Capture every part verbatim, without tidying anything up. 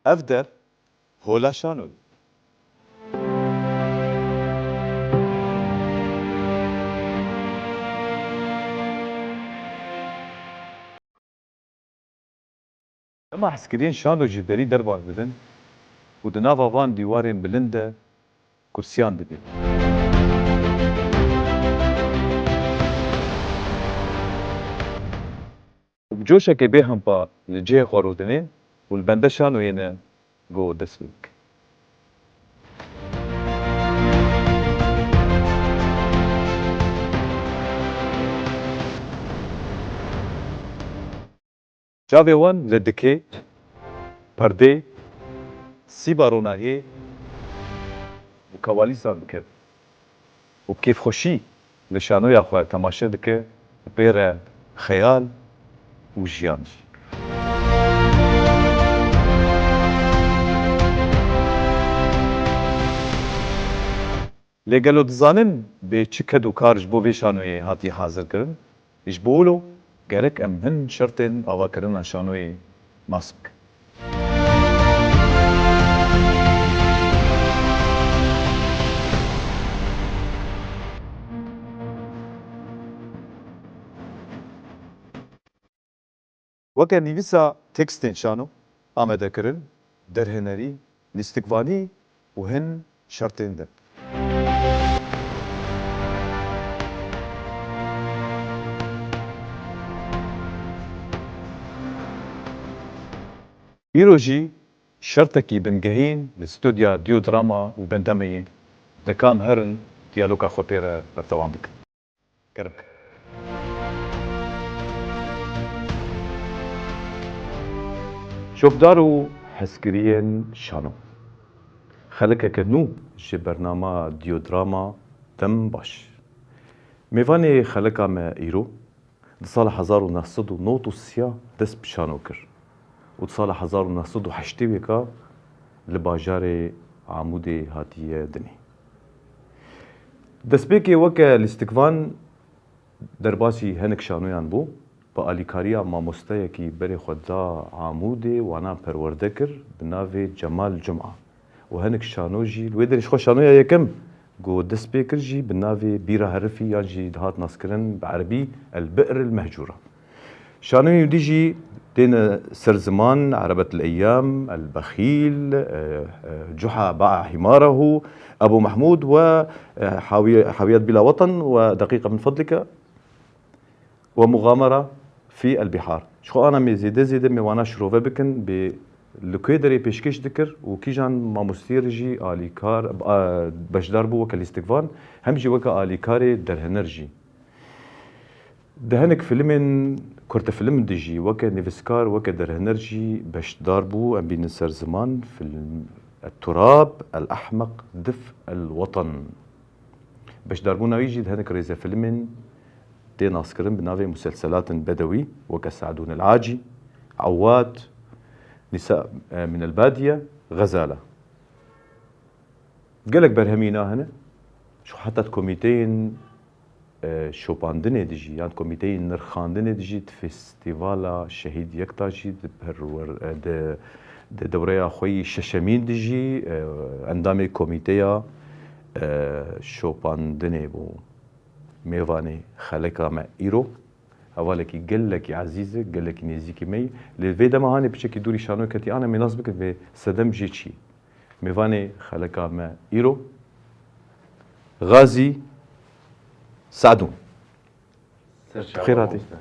Ev der hola şanoyê. Dema hezkiriyên şano ji derî derbas dibin û di nava van dîwarên bilind de kursiyan dibînin. Û bi coşekê bêhempa li cihê xwe rûdinê û li bende şanoyê ne ku dest pê bike. Çavê wan li dikê, perdê, sîba ronahiyê û kewalîsan dikevin û bi kêfxweşî li şanoya xwe temaşe dike, bi pê re xeyal û jiyan jî. Lê gelo dizanin bê çi ked û kar ji bo vê şanoyê hatiye hazirkirin? Ji bo wilo gerek em hin şertên avakirina şanoyê nas bikin. Weke nivîsa tekstên şano, amadekirin, derhenerî, lîstikvanî û hin şertên din. Îro jî şertekî bingehîn li stûdya Dîyodrama û Bendemeyê, de ka em herin diyaloga xwe pê re berdewam bikin. Gerek. Şopdar û hezkiriyên şano. Xelekeke nû ji bernama Dîyodrama, dem baş. Mêvanê xeleka me îro, di sala hezar û neh sed û nod û sê dest bi şano kir û di sala hezar û neh sed û heştê û yeka li bajarê Amûdê hatiye dinê. Destpêkê weke lîstikvan derbasî hinek şanoyan bû, bi alîkariya mamosteyekî berê xwe da Amûdê, wana perwerde kir bi navê Cemal Cuma. Û hinek şano jî, li wê derê ji xwe şanoya yekem ku dest pê kir jî bi navê Bîra Herifî yan jî dihat naskirin bi erebî El Bi'r El Mehcûra. Şanoyên dî jî têne Ser Ziman, Erebet El Eyyam, El Bexîl, e, e, Cuha Ba'a Himarahu, Ebu Mehmûd we, e, Hawiye-, Hawiyet Bila Watan we Deqîqa Min Fedlike we Muxamera fî El Bihar. Ji xwe ana me zêde zêde me wana şirove bikin, bê li ku derê pêşkêş dikir û kîjan mamosteyê re jî alîkar, a, beşdar bû weke lîstikvan, hem jî weke alîkarê derhener jî. Di hinek filmên kurtefilm de jî weke nivîskar, weke derhener jî beşdar bû. Em bînin Ser Ziman, film El Turab, El Ehmeq, Dif El Watan. Beşdarbûna wî jî di hinek rêzefilmên tê naskirin bi navê muselselatên bedewî, weke Se'dûn El Acî, Ewad, Nîsa, e, Min El Badiye, Xezala. Gelek berhemîna hene. Ji xwe heta di komîteyên, e, şopandinê de jî, yan komîteyên nirxandinê de jî, di Festîvala Şehîd Yekta jî, di perwer-, e, di, di dewreya xwe yî şeşemîn de jî, e, endamê komîteya, e, şopandinê bû. Mêvanê xeleka me îro, hevalekî gelekî ezîz e, gelekî nêzîkî me yî. Lê vê dema hanê piçekî dûrî şanoyê ketî, ana me nas bikin vê sedem jê çi ye. Mêvanê xeleka me îro, Xazî Se'dûn. Ser çava Xêr hatî. Mamoste.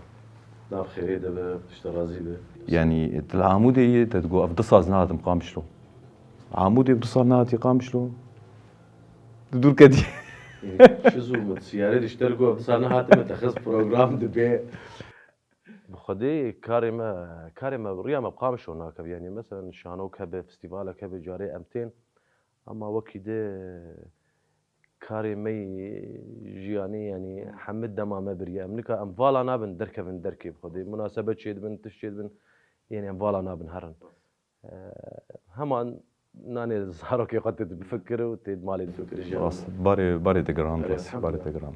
Nav xêrê de be, pişta razî be. Yanî, tu li Amûdê yî, te digot, ev du sal nehatim Qamişlo. Amûdê bi du sal nehatî Qamişlo. Tu dûr ketî. Çi zû min, siyarê dişter got, ev du sal nehatime, te xist program dibe. Bi xwedê karê me, karê me, riya me bi Qamişlo nakeve. Yanî, meselen, şanok hebe, festîvalek hebe, carê em tên. Ama wekî de karê me yî jiyanî, yanî hemî dema me biriye. Em nika em vala nabin derkevin derkê bi Xwedê. Munasebet çêdibin, tişt çêdibin, yanî em vala nabin herin. Eee, heman nanê zarokê xwe tê bifikir û tê malê difikir jiyan. Rast, barê, barê te giran, Erê, rast, barê te elhamdulillah. Giran.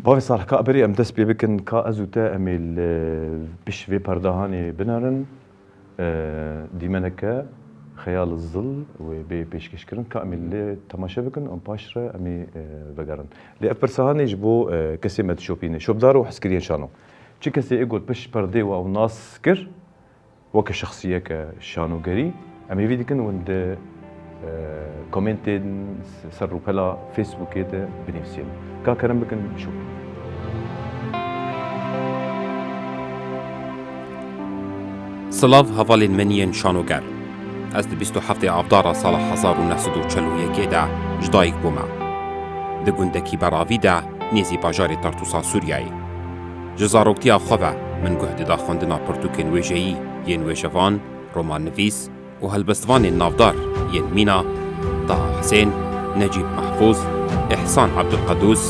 Bavê Salih, ka berê em dest pê bikin, ka ez û te em ê li piş vê perdehanê binerin. E, dîmeneke xeyal zil wê bê pêşkêşkirin, ka em ê lê temaşe bikin û paş re em ê, e, vegerin. Lê ev pirsa hanê ji bo, e, kesê me dişopîne, şopdar û hezkiriyên şano. Çi kesê ê got pişt perdê we ew nas kir, weke şexsiyeke şanogerî, em hêvî dikin hûn di, e, komentên ser rûpela Facebookê de binivîsîn. Ka kerem bikin şopîn. Silav hevalên min yên şanoger. Ez di bîst û heftê Avdara sala hezar û neh sed û çel û yekê de ji dayik bûme. Di gundekî beravî de nêzî bajarê Tartûsa Sûriyeyê. Ji zaroktiya xwe ve min guh dida xwendina pirtûkên wêjeyî yên wêjevan, romannivîs û helbestvanên navdar yên mîna Taha Hisên, Necîb Mehfûz, Îhsan Ebdulqedûs,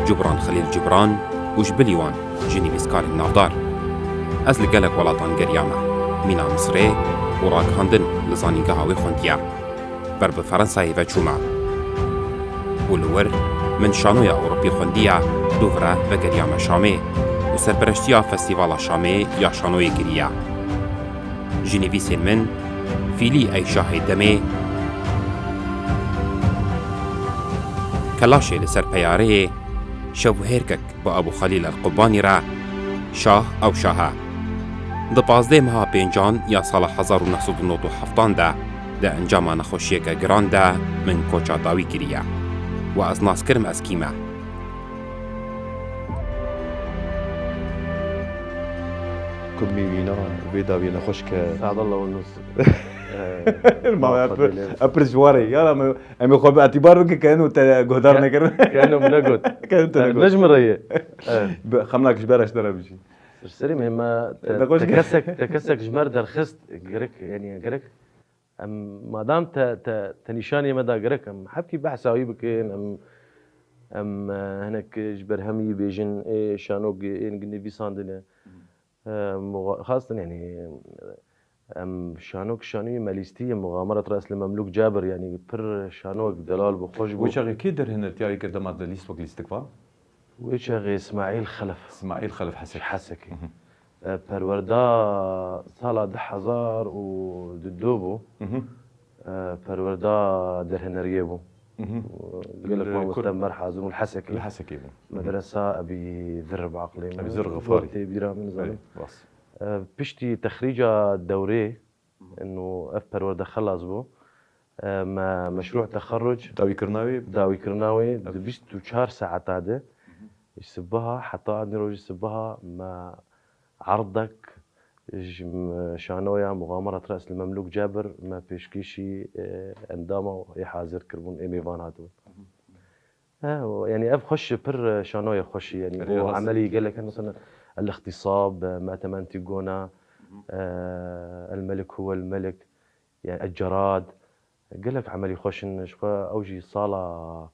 Cubran Xelîl Cubran û ji bilî wan ji nivîskarên navdar. Ez li gelek welatan geriyame, mîna Misirê û ragihandin li zanîngeha wê xwendiye. Ber bi Ferensayê ve çûme. Û li wir min şanoya Ewropî xwendiye, dûvre vegeriyame Şamê û serpereştiya Festîvala Şamê ya şanoyê kiriye. Ji nivîsên min, Fîlî ey şahê demê, Kelaşê li ser peyareyê, Şev û hêrkek bi Ebû Xelîl El Qubanî re, Şah ew şah e. Di pazdeh meha pêncan ya sala hezar û neh sed û nod û heftan de, di encama nexweşiyeke giran de min koça dawî kiriye. Wa ez nas kirim ez kî me. Kumî wîna vê dawiyê nexweş ke. Sadallah û nus. Ma Muvaffaq pir, Elî. Ev pir ji warê. Ya, em, em ê xwe bi etîbar bikin ke eno te guhdar Ke-, nekirin. Ke eno min negot. Ke eno te Eh, negot. Ne ji min re ye. Eh. Bi, xemnak ji bera ji te re bijî. Serî me, me te, Te xweş te ke- kesek, te kesek ji me re derxist, gerek, yani gerek. Em, madam te, te, te nîşanî me da gerek, em hebkî behsa wî bikin, em, em, eh, hinek ji berhemî bêjin, ê şanok, ê nivîsandine. Hı hı. Em, muxa-, xastin, yani, em, şanok, şanoyê me lîstî ye, Muxamarat Re'es li Memlûk Cabir, yani, pir şanok delal bû, xweş bû. Wê çaxê kê derhinertiya wî kir dema te lîst wek lîstik va? Wê çaxê Îsmaîl Xelef. Îsmaîl Xelef Hesek. Ji Hesekê. Hı hı. E, perwerda sala du hezar û du bû. Hı hı. E, perwerda derhineriyê bû. Hı hı. Gelek Li mamoste kur- Mer Hazim û li Hesekê. Li Hesekê bû. Hı hı. Medresa Ebî Zirr bi aqlê min. Ebî Zirr Xefarî. Tê bîra min, zanim. Belê, rast. E, piştî texrîca dewrê, Hı hı. ino ev perwerde xelas bû. E, me meşrû texerruc Dawîkirina wî? dawîkirina wî Ev di bîst û çar saeta de, Hı hı. ji sibeha heta nîrojî sibeha me erdek ji m-, şanoya Muxamarat Re'es li Memlûk Cabir me pêşkêşî, e, endama ê hazir kiribûn, ê mêvan hatibûn. Hı hı. He, o, yani ev xweş, pir, e, şanoya xweşî, yani Erê, o rast. emelî gelek, mesela El-Îxtîsab, e, Ma Temenntî Gona, Hı hı. e, El-Melik Huwel Melik, yani El-Cerad, gelek emelî xweş in, ji xwe ew jî sala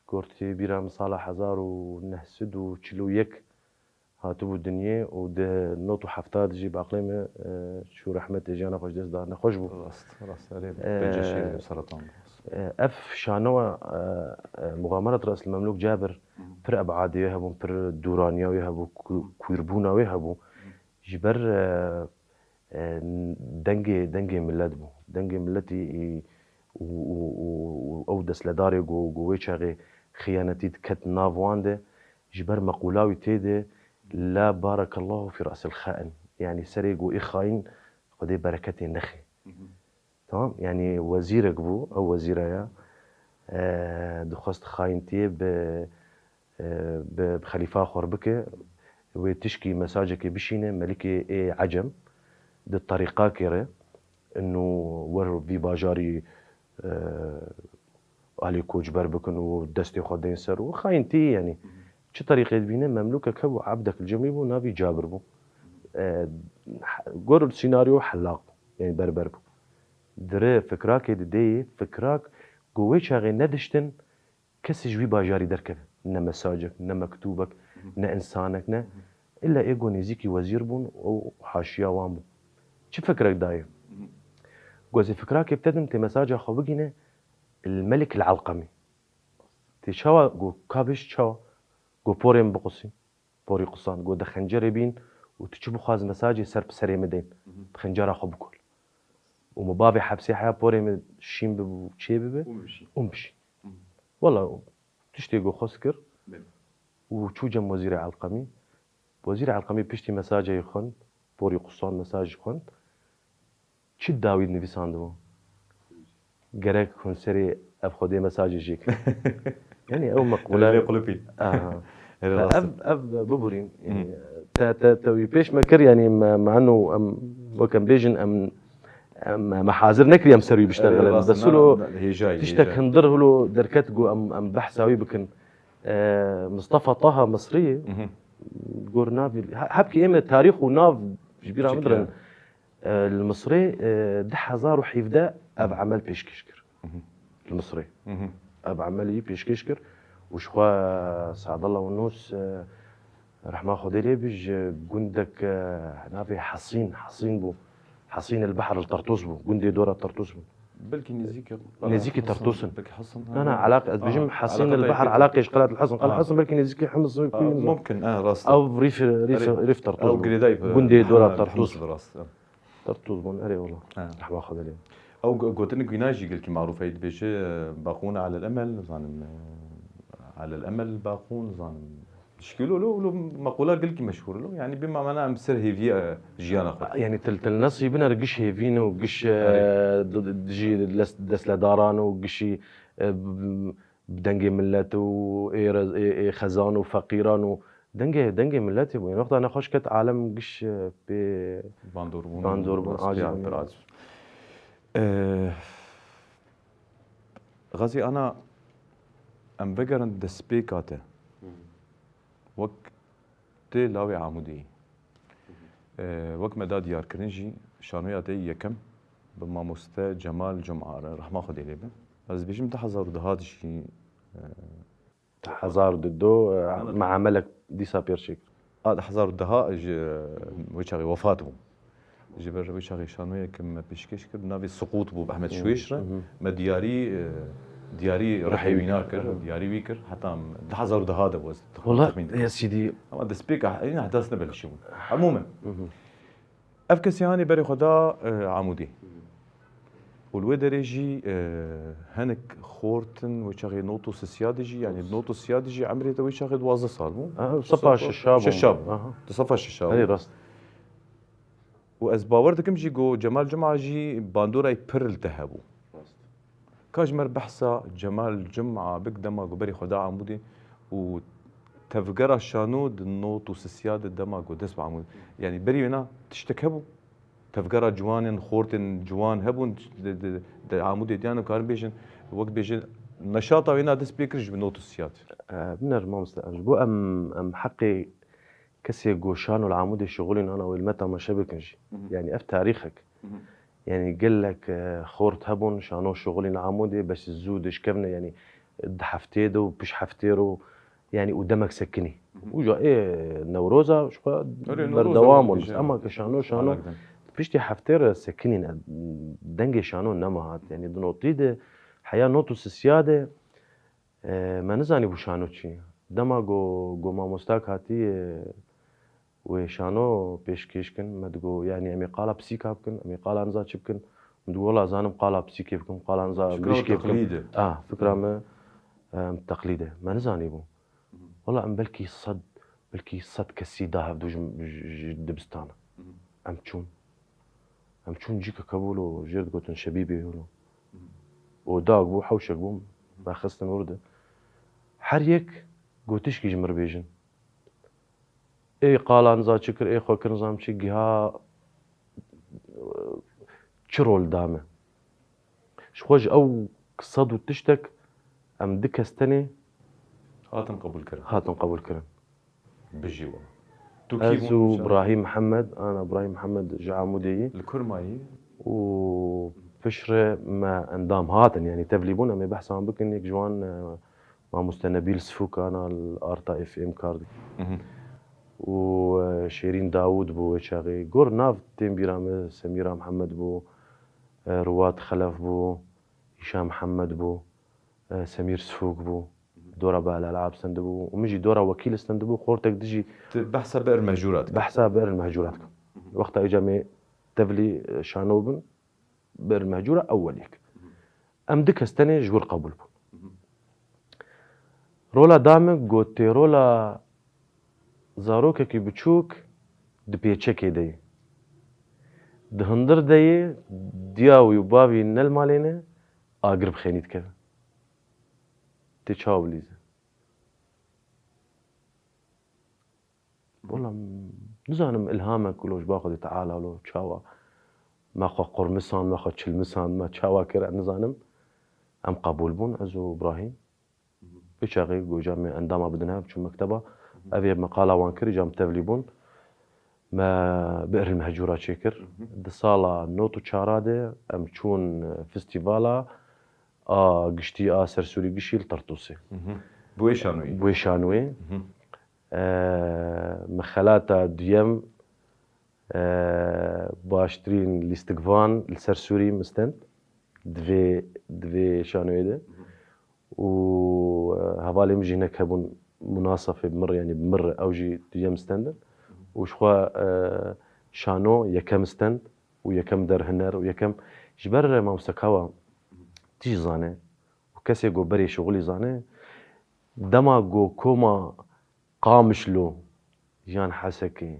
gortê bîra min sala hezar û neh sed û çil û yek hatibû dinyê û di nod û hefta de jî bi aqlê me, e, çû rehmetê, jiyana xwe ji dest da, nexweş bû. Rast, rast, erê, E, penceşîr û seratan bû. E, ev şanowa, e, e, Muxamarat Re'es li Memlûk Cabir Hı hı. pir ebadê wê hebûn, pir dûraniya wê hebû, ku-, Hı. kûrbûna wê hebû. Hı. Ji ber, e, e, dengê, dengê millet bû. Dengê milletî, û, û, û, û ew destledarê ku, ku wê çaxê xiyanetî diket nav wan de, ji ber meqûla wî tê de, "La barekallahu fî re'sil xain." Yanî serê ku ê xayîn Xwedê bereketê nexê. Hı hı. Tamam? Yanî wezîrek bû, ew wezîra ya, e, dixwest xayîntiyê bi e, bi, bi xelîfa xwe re bike, wê tişkî mesajekê bişîne, melikê ê Ecem, di terîqakê re, ino wer vî bajarî, e, alî koçber bikin û destê xwe deyn ser û xayîntî, yanî. Çi terîqê dibîne, memlûkek hebû, ebdek li cem wî bû, navî Cabir bû. E, gor sînaryo hellaq bû, yanî berber bû. Dire fikrakê didê, fikrak ku wê çaxê nediştin, kesê ji wî bajarî derkeve. Ne mesajek, ne mektûbek, Hı hı. ne însanek, ne. Hı hı. Îlla ê ku nêzîkî wezîr bûn û haşiya wan bû. Çi fikrek daye? Hı hı. Ku ez ê fikrakê bi te dim, tê mesaja xwe bigîne, El Melik El Elqemî. Tê çawa ku ka bêj çawa? Ku porê min biqusî. Porî qusan, got, de xencerê bîn û tu çi bixwaz mesajê ser bi serê min deyn. Hı hı. Bi xencera xwe bikol. û min bavê hepsê heya porê min şîn bibû, çê bibe, Û bişî. û min bişî. Hı. Wela tiştê ku xwest kir Belê. û çû cem Wezîrê Elqemî. Wezîrê Elqemî piştî mesajê xwend, porî qusand mesajê xwend. Çi dawî nivîsandibû? Gerek hûn serê ev xwedê mesajê jê kin. Yanî ew meqûle Lê qulipî. Aha. Erê Ev, rast e. ev biborîn. Hı. Yanî te, te, te wî pêş me kir, yanî me, me eno em, wek em bêjin, em, em, me hazir nekiriye em ser wî Erê biştexilin. rast e. Bes Na, hilo na, hêjayî, tiştek hêjayî. hindir hilo derket ku em, em behsa wî bikin. E, Mustafa Taha Misrî, Hı hı. gor navî, he-, hebkî ême tarîx û nav ji bîra min Çi dirin. kira? E, li Misrê, e, du hezar û hevdeh ev emel pêşkêş kir. Hı hı. Li Misrê. Hı hı. Ev emelî pêşkêş kir û ji xwe Sadallah Yunus, e, rehma Xwedê lê bi, ji gundek, e, navê Hesîn, Hesîn bû. Hesîn el Behr li Tartus bû. Gundê dora Tartus bû. Belkî nêzîkî Nêzîkî Qala Tartus in. Belkî Hesn, Na, ha, na, ha. alaq-, ez Aha, bêjim Hesîn alaqata el Behr, yekê. alaqê ji Qelat el Hesn. Qala Aha. Hesn belkî nêzîkî Hims, Aa, belkî mumkin, ha, rast e. Ew rîf, rîf, Erê, rîf Tartus ew bû. girêdayî bi, Gundê dora ha, Tartus. Hims bi rast, ha. Tartus bûn, erê wala. Ha. Rehma Xwedê lê. Ew go-, gotinik wîna jî gelkî marûf e, dibêje, e, baqûn alel emel, zanim, e, alel emel baqûn, zanim. Şikî lo, lo, lo meqûla gelkî meşhûr lo. Yanî bê mamena em ser hêviyê, e, jiyana xwe. Yanî til, til nesî biner giş hêvîn û giş, e, Erê. d-, d-, dijî les-, destledaran û gişî, e, b-, bi dengê millet û ê re-, ê, ê xezan û feqîran û dengê, dengê milletê bû. Yanî wexta nexweş ket alem giş, e, pê Bandor bûn, bandor bûn, rast acî pê bûn. pir acî. E, Xazî ana em vegerin destpêka te. Hı hı. Wek tê lawê Amûdê yî. Hı hı. E, wek me da diyarkirin jî şanoya te yî yekem bi mamoste Cemal Cuma re, rehma Xwedê lê be. Ez dibêjim du hezar û deh de jî, e, Hezar du, e, Anladım. me emelek dîsa pêr çêkir. A, du hezar û deh ji wê çaxê wefat bû. Ji ber wê çaxê şanoyek me pêşkêş kir, navê Siqût bû bi Ehmed Hı, Şuêş re. hı. Me diyarî, e, diyarî rihê Rihê wî wî nakir, Hı. diyarî wî kir. Heta em du hezar û deh de bû, ez Wala, texmîn dikim. ya Sîdî. Ama destpêka, yine ehdas ne belişî bûn. Emûmen. Hı hı. Ev kesê hanê berê xwe da, e, Amûdê. Û li wê derê jî, e, hinek xortin wê çaxê nod û sisya de jî, yanî nod û sisya de jî emrê te wê çaxê duwazdeh sal bû. Aha, sefa Sefa şeşa bû. şeşa bû. Aha. Di sefa şeşa bû. Erê rast. Û ez bawer dikim jî ku Cemal Cuma jî bandorayê pir li te hebû. Rast. Ka ji me re behsa Cemal Cuma bik dema ku berî xwe da Amûdê û tevgera şano di nod û sisya de dema ku dest bi Amûdê. Yanî berî wêna tiştek hebû. Tevgera ciwanên, xortên ciwan hebûn di, di, di Amûdê diyan û karin bêjin, wek bêjin neşata wêna dest pê kir ji bi nod û sisya de. E, biner mamoste, ji bo em, em heqê kesê ku şano li Amûdê şixulîn ana wê li me temaşe bikin jî. Hı hı. Yanî ev tarîxek. Hı hı. Yanî gelek, e, xort hebûn, şano şixulîn li Amûdê, bes zû dişkevne, yanî di heftê de û pişt heftê re û, yanî û demek sekinî. Hı hı. Û ja ê Newroza ji xwe Erê, Newroza berdewam bû, bûn. Dije. Ema ke şano, şano Alak din. piştî heftê re sekinîn, e, dengê şano nema hat. Yanî di notî de, heya not û sisya de, E, me nizanî bû şano çi. Dema go, go mamostak hatî, e, wê şano pêşkêş kin, me digo, yanî em ê qala pisîka bikin, em ê qala niza çi bikin? Min digo, wela zanim qala pisîkê bikim, qala niza Fikra mişkê bikim. teqlîd e. Ah, fikra me, em, teqlîd e. Me nizanî bû. Hı hı. Wela em belkî sed, belkî sed kesî da hevdû ji, ji, ji dibistana. Hı hı. Em çûn. Em çûn cîkeke bû lo, jêr digotin şebîbê lo. Odak bû, hewşek bû, me xistin wir de. Her yek got tişkî ji mir bêjin. Ê qala niza çi kir, ê xwe kir nizam çi, giha, çi rol da me. Ji xwe ji ew sed û tiştek em du kes tenê Hatin qebûlkirin. hatin qebûlkirin. Bijî we. Tu kî Ez bûn û nîşan? Birahîm Mihemed, ana Birahîm Mihemed ji Amûdê yî. Li kur mayî? Û piştre me endam hatin, yanî tevlî bûn, em ê behsa wan bikin, yek ji wan, e, mamoste Nebîl Sifûk, ana li Arta F M kar dike. Mhm. Û, e, Şêrîn Dawûd bû wê çaxê. Gor nav tên bîra me, Semîra Mihemed bû, e, Ruwat Xelef bû, Îşa Mihemed bû. E, Semîr Sifûk bû, dora Bala Elab stendibû û min jî dora wekîl stendibû, xortek dijî Tu behsa Bi'r Mehcûra dikî. Behsa Bi'r Mehcûra dikim. Wexta îca me tevlî, e, şano bin, Bi'r Mehcûra ew weliyek. Em du kes tenê ji wir qebûl bûn. Rola da min got tê rola zarokekî biçûk di pêçekê de ye. Di hundir de ye, diya wî û bavî ne li malê ne, agir bi xênî dikeve. Tê çawa bilîze? Wala, nizanim ilhamek lo ji ba Xwedê Teala lo çawa me xwe qurmisand, me xwe çilmisand, me çawa kir, em nizanim. Em qebûl bûn, ez û Ibrahîm. Vê çaxê goja me endama bidin hev, çûn mekteba. Ev ê me qala wan kir, îca em tevlî bûn. Me Bi'r Mehcûra çêkir. Di sala nod û çara de em çûn festîvala a giştî a Ser Sûrî Gişî li Tertûsê. Bi wê şanoyê. Bi wê şanoyê. E, me xelata duyem, e, baştirîn lîstikvan li Ser Sûrî min stend. Di vê, di vê şanoyê de. Û, e, hevalê min jî hinek hebûn munasefê bi min re, yanî bi min re, ew jî duyem stendin. Û ji xwe, e, şano yekem stend û yekem derhiner û yekem ji ber re mamoste Kawa tî jî zane û kesê ku berê şixulî zane, dema ku koma Qamişlo yan Hesekê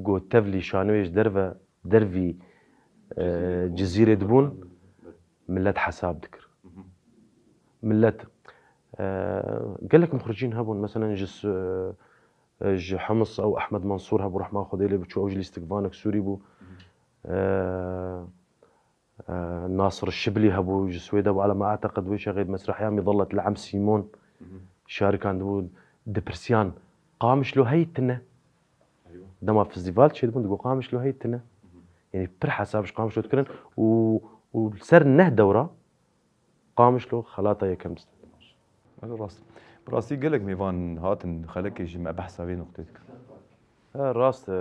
ku tevlî şanoyê ji derve, dervî, e, Cizîrê dibûn, millet hesab dikir. Millet, e, gelek muxricîn hebûn, meselen ji s-, e, ji Hims ew Ehmed Mansûr hebû, rehma Xwedê lê biçû, ew jî lîstikvanek Sûrî bû. E, e, Nasir Şiblî hebû, ji Swêde bû, ala ma e'teqid wê çaxê di mesrehiya Mizallet li Em Sîmon şarikandibû, dipirsiyan, Qamişlo heyî tine? Dema festîval çêdibûn, digot, Qamişlo heyî tine? Yanî pir hesab ji Qamişlo dikirin û, û li ser neh dewra Qamişlo xelata yekem distend. Elo rast. Bi rastî gelek mêvan hatin xelekê jî me behsa vê nuqtê dikin. He, rast e,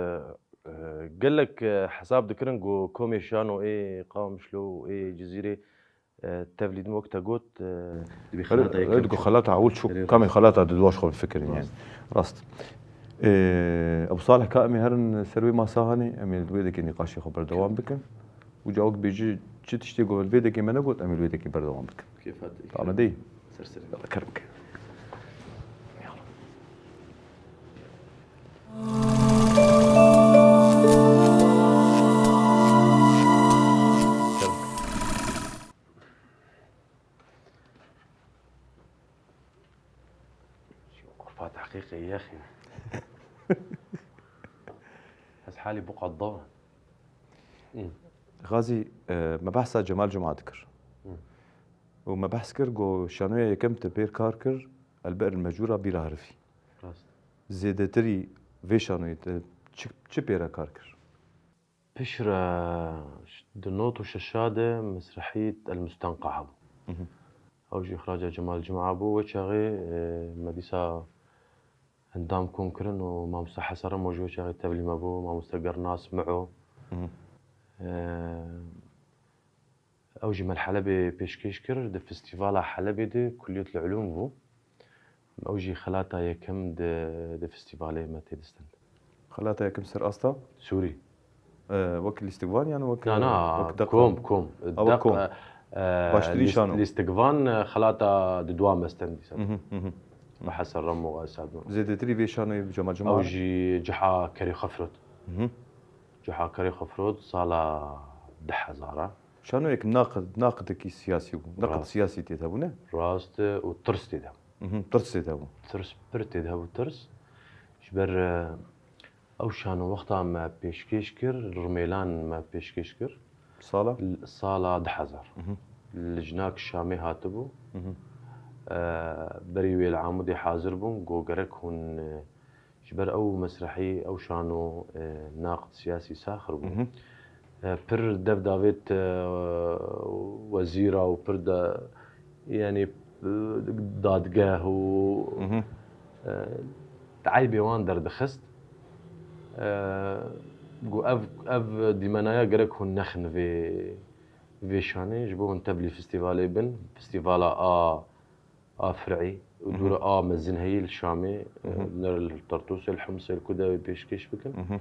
e, gelek, e, hesab dikirin ku komê şano ê Qamişlo û ê Cizîrê, e, tevlî din wek te got, e, dibê xelata yekem. Ew digo xelata ewil çû, kamê xelata di dua ji xwe bifikirin yani. Rast. E, Ebu Salih ka em ê herin ser wê masa hanê, em ê li wê dekê nîqaşê xwe berdewam bikin. Û cawik bêjî çi tiştê ku li vê dekê me negot, em ê li wê dekê berdewam bikin. Kêfa te. Amade yî? Ser serê. Yalla, kerem ke. Kurpa teqîqê yexî. Ez halî bu qadda. Xazî, e, me behsa Cemal Cuma dikir. Hı. Û me behs kir, got, şanoya yekem te pêr kar kir, El Bi'r El Mehcûra bîra herifî. Rast. Zêdetirî vê şanoyê te çi, çi pêre kar kir? Piştre di nod û şeşa de mesrehî El Mustenqa hebû. Hı hı. Ew jî îxraca Cemal Cuma bû. Wê çaxê, e, me dîsa endam kom kirin û mamoste Hesen Remo jî wê çaxê tevlî me bû, mamoste Gernas, Mi'o. Hı hı. E, ew jî me li Helebê pêşkêş kir, di festîvala Helebê de Kulliyetül Ulûm bû. Ew jî xelata yekem di, di festîvalê me tê distend. Xelata yekem ser asta? Sûrî. E, wek lîstikvan yan wek, Na, na, wek deqa? Kom, kom. Ha, wek kom. E, e, Baştirî lîst-, şano. Lîstikvan, e, xelata di dua me stend dîsa. Mhm, mhm. Bi Hesen Remo, Esad Nur. Zêdetirî vê şanoyê bi Cemal Cuma. Ew jî Ciha Kerê Xefrot. Mhm. Ciha Kerê Xefrot sala du hezar a. Şanoyek naqid, naqidekî siyasî bû. Naqid Rast. Siyasî tê de bû, ne? Rast û tirs tê de bû. Mhm, tirs tê de bû. Tirs, pir tê de bû, tirs. Ji ber, e, ew şano wexta me pêşkêş kir, Rimêlan me pêşkêş kir. Sala? L-, sala du hezar. Mhm. Li jinak Şamê hatibû. Mhm. E, berî wê li Amûdê hazir bûn, got gerek hûn, e, Ji ber ew mesrehî, ew şano, e, naqd siyasî saxir bû. Mhm. E, pir dev davêt, e, wezîra û pir de, yanî, e, dadgeh û, Mhm. e, eybê wan derdixist. E, got, ev, ev dîmenaya gerek hûn nexin vê, vê şanê, ji bo hûn tevlî festîvalê bin, festîvala a a fir'î û Mhm. dûra a mezin heyî li Şamê, Mhm. nere li Tartûsê, li Himsê, li ku de wê pêşkêş bikin. Mhm.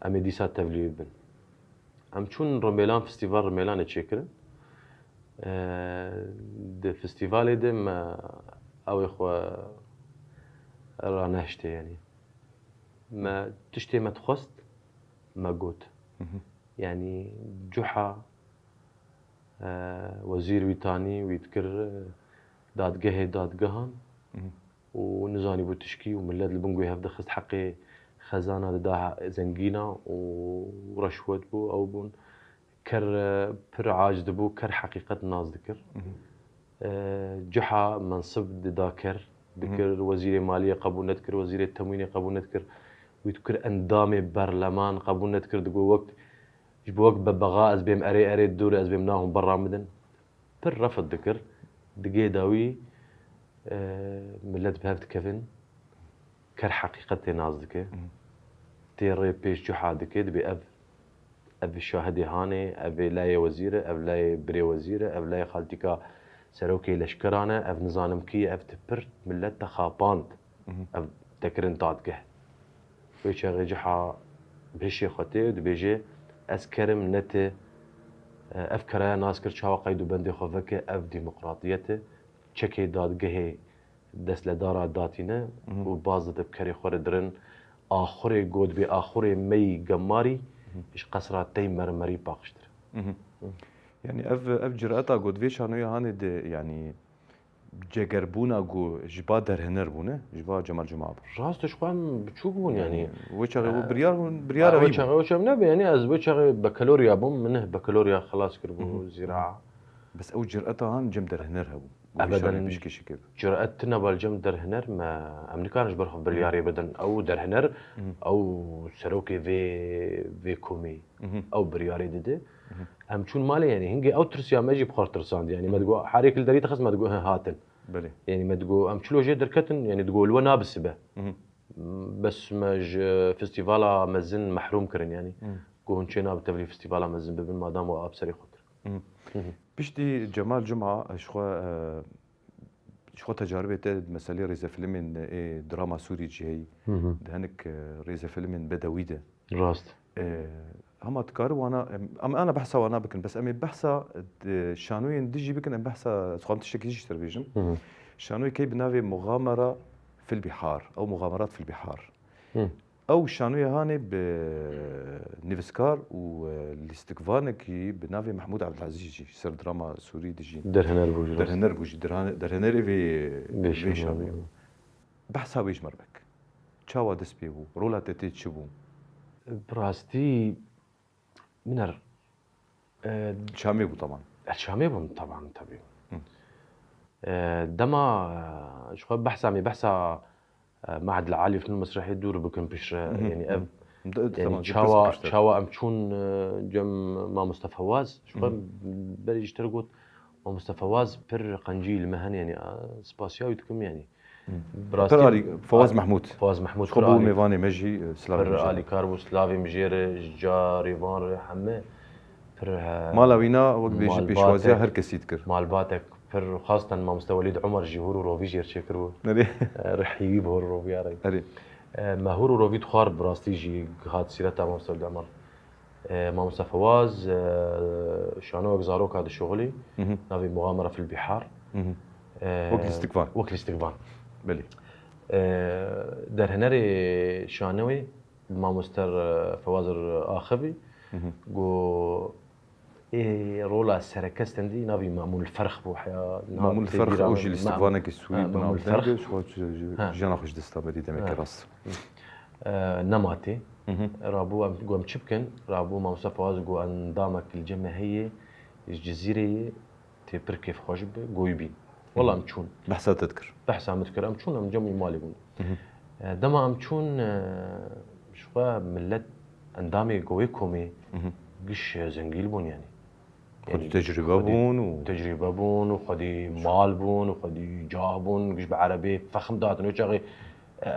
Em ê dîsa tevlî bin. Em çûn Rimêlan, festîval Rimêlanê çêkirin. E, di festîvalê de me ew ê xwe ranehiştê, yanî me tiştê me dixwest, me got. Hı hı. Yanî cuha, e, wezîr wî tanî, wî dikir, e, dadgehê dadgehan. Hı hı. Û nizanîbû tişkî û millet li bin guhê hev dixist, heqê xezana dida zengîna û reşwet bû, ew bûn. Ker, e, pir aciz dibû, ker heqîqet nas dikir. Mhm. E, cuha mensib dida ker, dikir, mhm, wezîrê maliyê qebûl nedikir, wezîrê temwînê qebûl nedikir. Wî dikir endamê berleman qebûl nedikir, digot wek, ji bo wek bebexa ez bêm erê erê dûr, ez bêm na hûn berra min din. Pir refd dikir. Digê dawî, e, millet bi hev dikevin. Ker heqîqetê nas dike. Mhm. Tê rê pêş cuha dike, dibê ev, ev şahidê hanê, ev ê layê wezîr e, ev layê birê wezîr e, ev layê xaltîka serokê leşkeran e, ev nizanim kî ye, ev ti pir millet te xapand. Mhm. Ev te kirin dadgeh. Wê çaxê cuha bi hişê xwe tê û dibêje, ez ker im, ne ti. Ev keraya nas kir, çawa qeyd û bendê xwe veke, ev demokratiyet e. Çekê dadgehê dest li dara datîne, mhm, û baz dide bi kerê xwe re dirin. Axurê got bê axurê meyî gemarî, mhm, ji qesra tey mermerî paqijtir. Mhm. Hı. Yanî ev, ev cireta got vê şanoyê hanê de, yanî cegerbûna ku ji ba derhiner bûne, ji ba Cemal Cuma bû. Rast e, ji xwe em biçûk bûn, yanî, yanî, wê çaxê, e, biryar bûn, biryara wê çaxê, wê çaxê ne, yanî ez wê çaxê bakalorya bûm, min bakalorya xelas kiribû, mhm, zîraa. Bes ew cireta han cem derhiner hebû. Ebeden. Cüret tune bal cem derhiner me, em nikarin ji ber xwe biryarê bidin. Ew derhiner, mhm, ew serokê vê, vê komê, mhm, ew biryarê dide. Mhm. Em çûn malê, yanî hingê ew tirsiya me jî bi xwe re tirsand. Yanî me, mhm, digot, herêk li derî dixist, me digot, he, hatin. Belê. Yanî me digot, em çilo jê derketin, yanî digot, li we nabisibe. Mhm. Bes me ji festîvala mezin mehrûm kirin, yanî. Mhm. Got, hûn çê nabe tevlî festîvala mezin bibin, madam we ap serê xwe kir. Mhm. Hı hı. Piştî Cemal Cuma, e, ji xwe, e, ji xwe tecaribê te di meselê rêzefîlmên, e, drama Sûrî ciheyî, hı hı, di hinek, e, rêzefîlmên bedewî de. Rast. E, hema dikare wana, em, em ana behsa wana bikin, bes em ê behsa, e, şanoyên dijî bikin, em behsa, ez xwam tiştekî jî ji te re bêjim. Hı hı. Şanoyê key bi navê Muxamera fil Bihar, ew Muxamerat fil Bihar. Hı. Ew şanoyê hanê bi nivîskar û, e, lîstikvanekî bi navê Mehmûd Ebdilezîz jî ser drama Sûrî dijî. Derhiner bû jî, rast. Derhiner bû jî, derhane-, derhinerê vê, vê şanoyê bû. Behsa wê ji me re bik. Çawa dest pê bû? Rola te tê çi bû? Bi rastî, min er, e, Şamê bû taban. E, Şamê bûn taban, tabî. Hı. E, dema, e, ji xwe behsa me, behsa, e, Mahed el Alî Fnûn Mesrehî dûr bikin piştre, hı hı, yanî ev, hı hı, yanî tamam, çawa, piştre. Çawa em çûn, e, cem Mamoste Fewaz, ji xwe, hı hı, berî ji te re got, Mamoste Fewaz pir qencî li me hene, yanî, e, spasiya wî dikim, yanî. Hı. Bi rastî pir alî-, Fewaz Mehmûd. Fewaz Mehmûd xwe bû mêvanê me jî, e, silavê, pir alîkar bû, silavê min jê re, ji carê van re heme pir, e, mala wîna wek bêjî pêşwaziya her kesî dikir. Malbatek pir, xaseten Mamoste Welîd Umer jî hûr û rovî jê re çêkiribû. Erê. E, rihî wî bi hûr û roviya re. Erê. E, me hûr û rovî dixwar, bi rastî jî hat sîreta Mamoste Welîd Umer. E, Mamoste Fewaz, e, şanowek zaroka dişuxulî, hı hı, navê Muxamera fil Bihar. Hı hı. E, wek lîstikvan. Wek lîstikvan. Belê. E, derhinerê şanowê Mamoste, e, Fewaz re axivî, hı hı, got, ê rola sereke stendî navê Mamûn Ferx bû, heya, Mamûn Ferx, ew jî lîstikvanekî Sûrî bi nav deng e, ji xwe jiyana xwe ji dest da berî demekî rast. E, nema tê. Hı hı. Rabû em, got em çi bikin? Rabû Mamoste Fewaz got endamek li cem me heye, ji Cizîrê ye, tê pir kêfxweş bibe, got wî bîn. Wela em çûn. Behsa te dikir. Behsa min dikir. Em çûn, em cem wî malê bûn. Hı hı. E, dema em çûn, e, ji xwe millet endamê go wê komê, hı hı, giş, e, zengîn bûn yanî. Xwedî tecrûbe bûn û tecrûbe bûn û xwedî mal bûn û xwedî cah bûn, giş bi erebê fexm dihatin. Wê çaxê, e,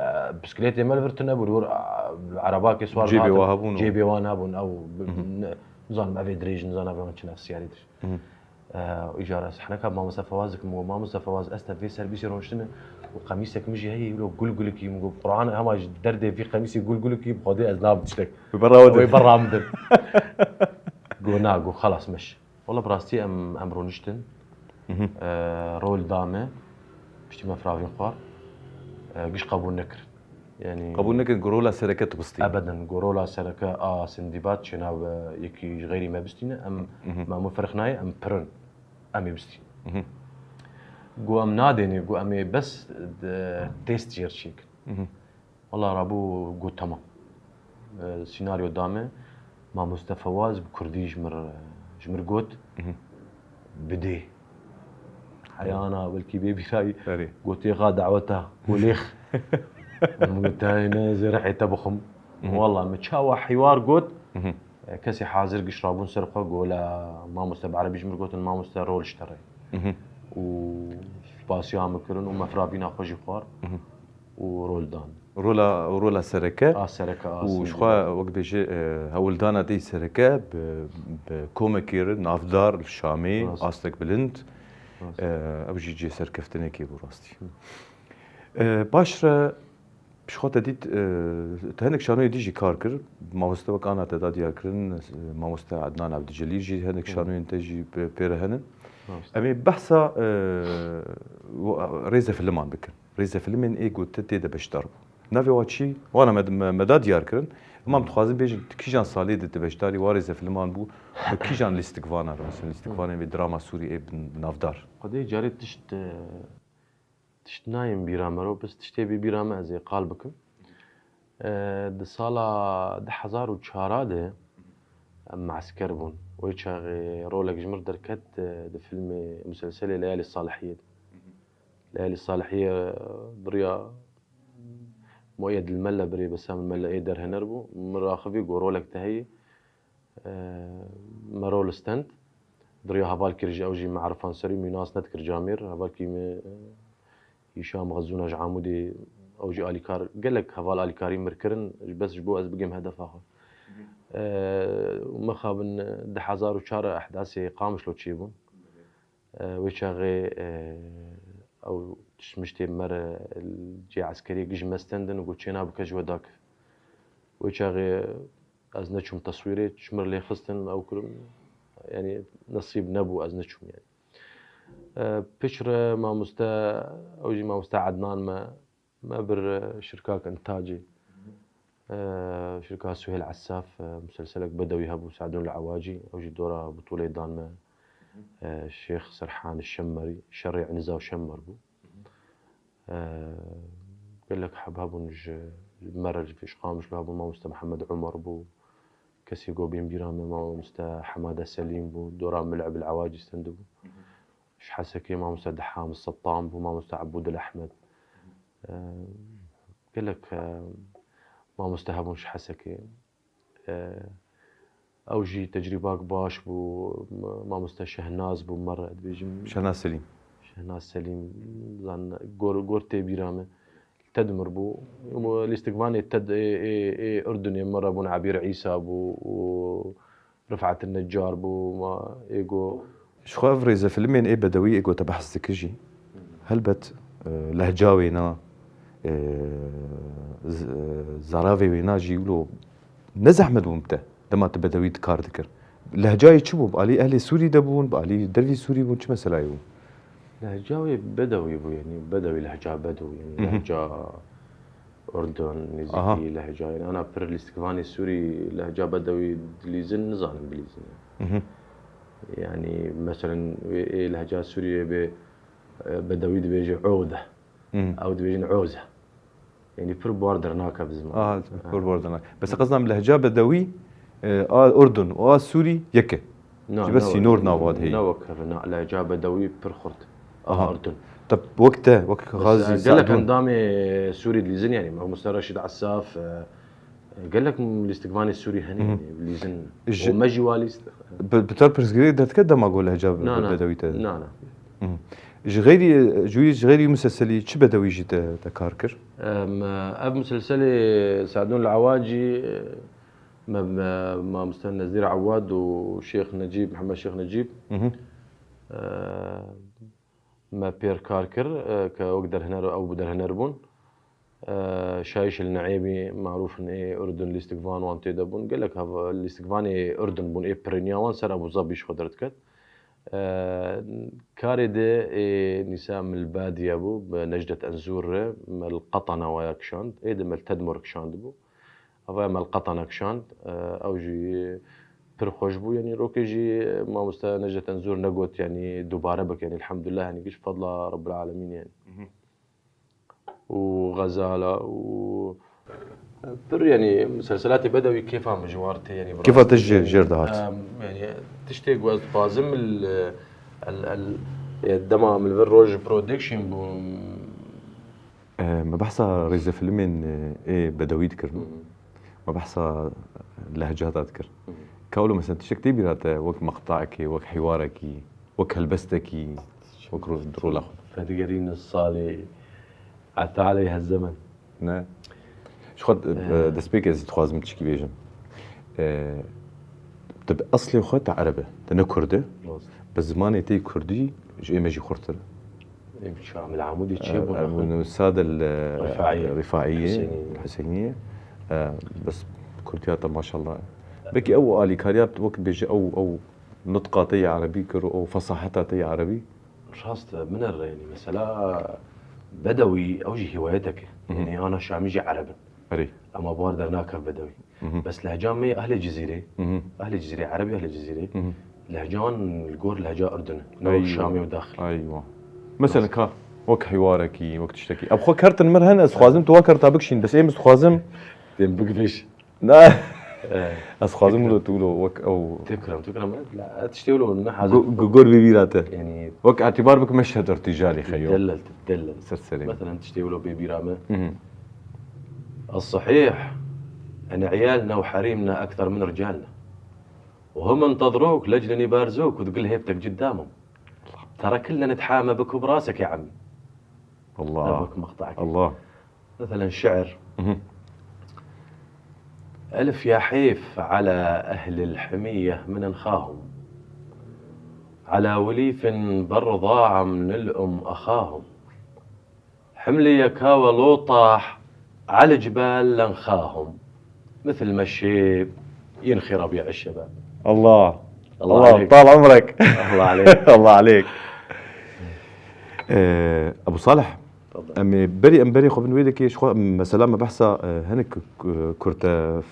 bisikletê me li vir tune bû, li wir, e, erebakê swar dihatin. Cêbê wan hebûn û cêbê wan hebûn, ew bi-, hı hı, ne, nizanim ev ê dirêj, nizanim ev ê çi nefsiyarî dir. Hı hı. E, îcar ez sehneka Mamoste Fewaz dikim, got, Mamoste Fewaz, ez te vê serbîsê rûniştine û qemîsek min jî heye, wilo gul gulikî, min got, Quran, hema ji derdê vî qemîsê gul gulikî, bi Xwedê ez nabim tiştek. Bi berra we dir. Wê berra min dir. Go na, go xelas meş. Wala bi rastî em, em rûniştin. Mhm. E, rol da me. Piştî me firavîn xwar. E, giş qebûl nekir. Yani Qebûl nekin ku rola sereke tu bistî. Ebeden, ku rola sereke a Sindîbad çênabe yekî ji xeyrî me bistîne, em Mhm. me hemû ferq nayê, em pirin. Em ê bistîn. Mhm. Ku em nadêne, ku em ê bes de test jêr çêkin. Mhm. Wala rabû got, "Temam." E, senaryo da me, mamoste Fewaz bi kurdî ji mir, ji mir got, Mhm. "Bidê." Heyana belkî bê bîrayî Erê. Gotê, "Xa daweta kolêx." Min got, "Tayê ne, zê rihê te bixwim." Mhm. Wala min çawa hîwar got, Mhm. e, kesê hazir giş rabûn ser xwe, got, "La mamoste bi erebî ji mir gotin, mamoste rol ji te re." Mhm. Û spasiya min kirin û me firavîna xwe jî xwar. Mhm. û rol dan. Rola, rola sereke A sereke a û sindî ji xwe dan. Wek bêje, e, hewldana dê sereke bi, bi komekî re navdar li Şamê, Rast. Astek bilind, Rast. E, ew jî cihê serkeftinekê bû rastî. Hı. E, paş re ji xwe te dît, e, te hinek şanoyê dî jî kar kir, mamoste wek ana te da diyar kirin, e, mamoste Adnan Abdicilîl jî hinek Hı. Şanoyên te jî pê, pê re henin. Rast. Em ê behsa, e, rêzefiliman bikin. Rêzefilmên ê ku tu tê de beşdar bû. Navê wa çi? Wana me, me, me da diyar kirin. Em dixwazin bêjin, tu kîjan salê de tu beşdarî wa rêzefilman bû? Bi kîjan lîstikvanan re, mesela lîstikvanên vê drama Sûrî ê bi, bi navdar? Xwedê carê tişt, e, tişt nayên bîra me ro, bes tiştê bê bîra me ez ê qal bikim. E, di sala du hezar û çar de em mesker bûn. Wê çaxê rolek ji mir derket, e, di filmê, muselselê Leyalî Salihiyê de. Leyalî Salihiyê, e, bi riya Mueyed Melle birê Besam Melle ê derhêner bû. Min raxivî got rolek te heye. E, me rol stend. Bi riya hevalkî re jî ew jî me Erfan Serî min nas nedikir camêr. Hevalkî min, e, Hîşam Xezûna ji Amûdê, ew jî alîkar, gelek heval alîkarî mir kirin, ji bes ji bo ez bigêm hedefa xwe. E, û mixabin du hezar û çar ehdasê Qamişlo çêbûn. E, wê çaxê, e, ew tişt miştê me re li cihê eskeriyê giş me stendin û got, "Çêna bike ji we dake." Wê çaxê ez neçûm teswîrê, ji mir lê xistin, ew kirin, yanî nesîb nebû, ez neçûm yanî. E, piştre mamoste, ew jî mamoste Ednan me, me bir, e, şirkak intacê. E, şirka Suhêl Essaf, e, muselselek bedewî hebû, Sadun el Ewacî, ew jî dora butûlê dan me. E, Şêx Serhan Şemmerî, Şerê Eniza û Şemmer bû. E, gelek heb hebûn ji, ji me re, ji Qamişlo hebûn, mamoste Mihemed Umar bû, kesê ku bên bîra me, mamoste Hemade Selîm bû, dora Mil'ib el Ewacî stendibû. Ji Hesekê mamoste Deham Settan bû, mamoste Ebûdil Ehmed. E, gelek, e, mamoste hebûn ji Hesekê. E, ew jî tecrîbak baş bû, ma-, mamoste Şehnaz bû, me re dibêjim. Şehnaz Selîm. Şehnaz Selîm, zan, gor, gor tê bîra me. TED mir bû. Û lîstikvanê TED ê, ê, ê Urdunê me re bûn, Ebîr Îsa bû û Rifat Neccar bû, ma ê go. Ji xwe ev rêzefilmên ê bedewî ê go te behs dikir jî, helbet, e, lehca wêna, e, z-, e, zaravê wêna jî wilo ne zehmet bûn bi te, dema tu bedewî dikar dikir. Lehcayê çi bû? Bi alî ehlê Sûrî de bûn, bi alî dervî Sûrî bûn, çi meselayê bû? Lehca wê bedewî bû, yanî bedewî, lehca bedewî, yanî Mhm. lehca Urdun, Aha. Nêzîkî lehca. Yanî ana pir lîstikvanê Sûrî lehca bedewî dilîzin, nizanin bilîzin. Mhm. Yanî, meselen, wê ê lehca Sûriyê bê, e, bedewî dibêje ode. Mhm. Ew dibêjin oze. Yanî pir bar dernake bi ziman. Aha, pir bar dernake. Bes qezam lehca bedewî, e, a Urdun û a Sûrî yek e. Na, Ji ber ne sînor wek, nava de heye. Ne wek hev e, na, lehca bedewî pir xurt. Aha. A Urdun. Te wek te, wek Bes, Xazî e, gelek Sadûn. Endamê Sûrî dilîzin, yanî, Mamoste Reşîd Esaf, e, gelek lîstikvanê Sûrî hene, Mhm. yanî, dilîzin. Ji Û me jî wa lîst. Bi, bi te pirsgirêk derdike dema go lehca be-, Na, na. bedewî te? Na, na. Mhm. Ji xeyrî, ji wî, ji xeyrî museselî çi bedewî jî te, te kar kir? Em, ev muselselê Sadûn el Ewacî, me, me, mamoste Nezîr Ewad û Şêx Necîb, Mihemed Şêx Necîb, Mhm. e, me pêr kar kir, e, ke wek derhêner, ew bi derhêner bûn. E, Şayîş el Ne'êmî, marûf in ê Urdun, lîstikvan wan tê de bûn. Gelek hev-, lîstikvanê Urdun bûn, ê pirêniya wan ser Ebû Zebî ji xwe derdiket. E, Karê de ê Nîsa Milbadiye bû, bi Necdet Enzûr re, me li Qetana waya kişand, ê de me li Tedmor kişandibû. Ava me li Qetana kişand, e, ew jî pir xweş bû, yanî rokê jî mamoste Necdet Enzûr negot, yanî dubare bik, yanî elhamdulillah, yanî giş fadla Rabbil Alemîn, yanî. Mhm. Û Xezala û pir, yanî, muselselatê bedewî kêfa min ji wan tê, yanî, bi Kêfa rastî, te jê, yanî, jêr dihat. Em, yanî, tiştê ku ez dixwazim, el, el, el, e, dema min li vir Roj Production bû. E, me behsa rêzefilmên, e, ê bedewî dikirin. Hı hı. Me behsa lehcata dikir. Hı hı. Ka wilo, mesela, tiştek tê bîra te wek meqtaekê, wek hîwarekî, wek helbestekî, wek ro-, rola xwe? Fedigerîn salê ata aleyhe zemen. Ne. Ji xwe, e, destpêkê ez dixwazim çikî bêjim. E, tu bi eslê xwe te ereb e, te ne kurd e. Rast. Bi zimanê te kurdî ji ê me jî xurtir. Ê, Şamil Amûdî çê bû, e, nexwe? Nusad el, e, Rifaiye. Rifaiye, Hüseyniye. Hüseyniye. E, bes kurdiya te maşallah. Belkî ew alîkariya wek bêje ew, ew nutqa te yê erebî kir û ew fesaheta te yê erebî. Rast e, min re, yanî, mesela, bedewî, ew jî hîwayetek e. Hı hı. Yanî, ana Şamî jî ereb in. Erê. Ema bar dernakev bedewî. Mhm. Bes lehca me ehlê Cizîrê, Mhm. ehlê Cizîrê, erebî ehlê Cizîrê, Mhm. lehca wan li gor lehca Urdun e. Ne wek Eywa. Şamê û daxil. Eywa. Mesela ka, wek hîwarekî, wek tiştekî. Ev xwe kertin mir hene, ez dixwazim tu wa kerta bikişîn, bes êm ez dixwazim Dêm bigvêj. Na. Eh, Ez dixwazim fikrim. wilo tu wilo wek ew Tê kiram, tê kiram. La, tiştê wilo ne hazir. Gu-, gu-, gor bê bîra te. Yanî Wek etibar bik meşhed irtîjalî xeyo. Delal, delal. Ser serê. Mesela tiştê wilo bê bîra me. Mhm. الصحيح أن عيالنا وحريمنا أكثر من رجالنا. وهم انتظروك لأجل نبارزوك وتقول هيبتك قدامهم. ترى كلنا نتحامى بك وبراسك يا عمي. Allah. Bak, makta. Allah. مثلًا شعر. Mhm. ألف يا حيف على أهل الحمية من أنخاهم. على وليف بر ضاع من الأم أخاهم. حملي يا كاوى لو طاح على الجبال لنخاهم. مثل ما الشيب ينخي ربيع الشباب. Allah. الله Allah, عليك. طال عمرك. الله عليك. الله عليك. Ee, Ebu Salih, تفضل. Em ê berî, em berî xwe bin wê dekê, ji xwe, mesela, me behsa, e, hinek, e, kurte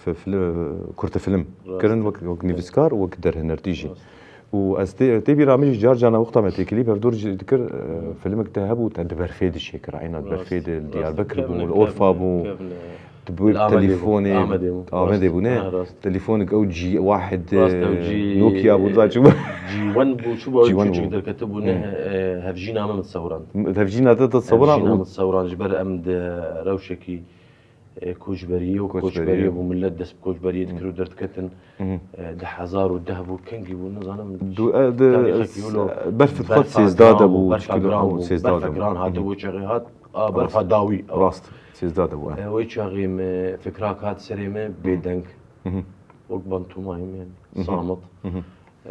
fi-, fili-, kurte film Rast. kirin, wek, wek nivîskar, wek derhinertî jî. Rast. Û ez tê, tê bîra min jî car carna wexta me têkilî hevdûr jî dikir, e, Hı. filmek te hebû, te di berfê de çêkir, eyna di Rast. berfê de li Rast. Diyarbekir bû, Kevne, li Orfa kevne, bû, kevne. Tu bi Li Amedê bû. telefonê, Amedê bû. Amedê Rast. bû, ne? Ha, rast. Telefonik ew G wahid, Rast, ew e, G, Nokia bû, da çi bû? G one bû, çi bû, G one çûçik bû. Derketibû, ne, Hmm. e, hevjîna me min sewran. Hevjîna te, te sewran Hevjîna û min sewran, ji ber em di rewşekî e, koçberiyê û Koçberiyê. koçberiyê bû, millet dest bi koçberiyê dikir û Hı. derdiketin, Hı hı. e, di hezar û deh bû, kengî bû, nizanim, Du-, e, di-, tarîxekî wilo berf xwe berfa sêzdeh de giran bû, bû, berfa çikilo giran bû, sêzdeh berfa de bû. giran Hı hı. hatibû çaxê hat, a, berfa Rast. dawî. Rast, sêzdeh de bû, e. E, wê çaxê me fikrak hat serê me Hı hı. bêdeng. Hı hı. Wek bantomayî me, Hı hı. samit. Hı hı.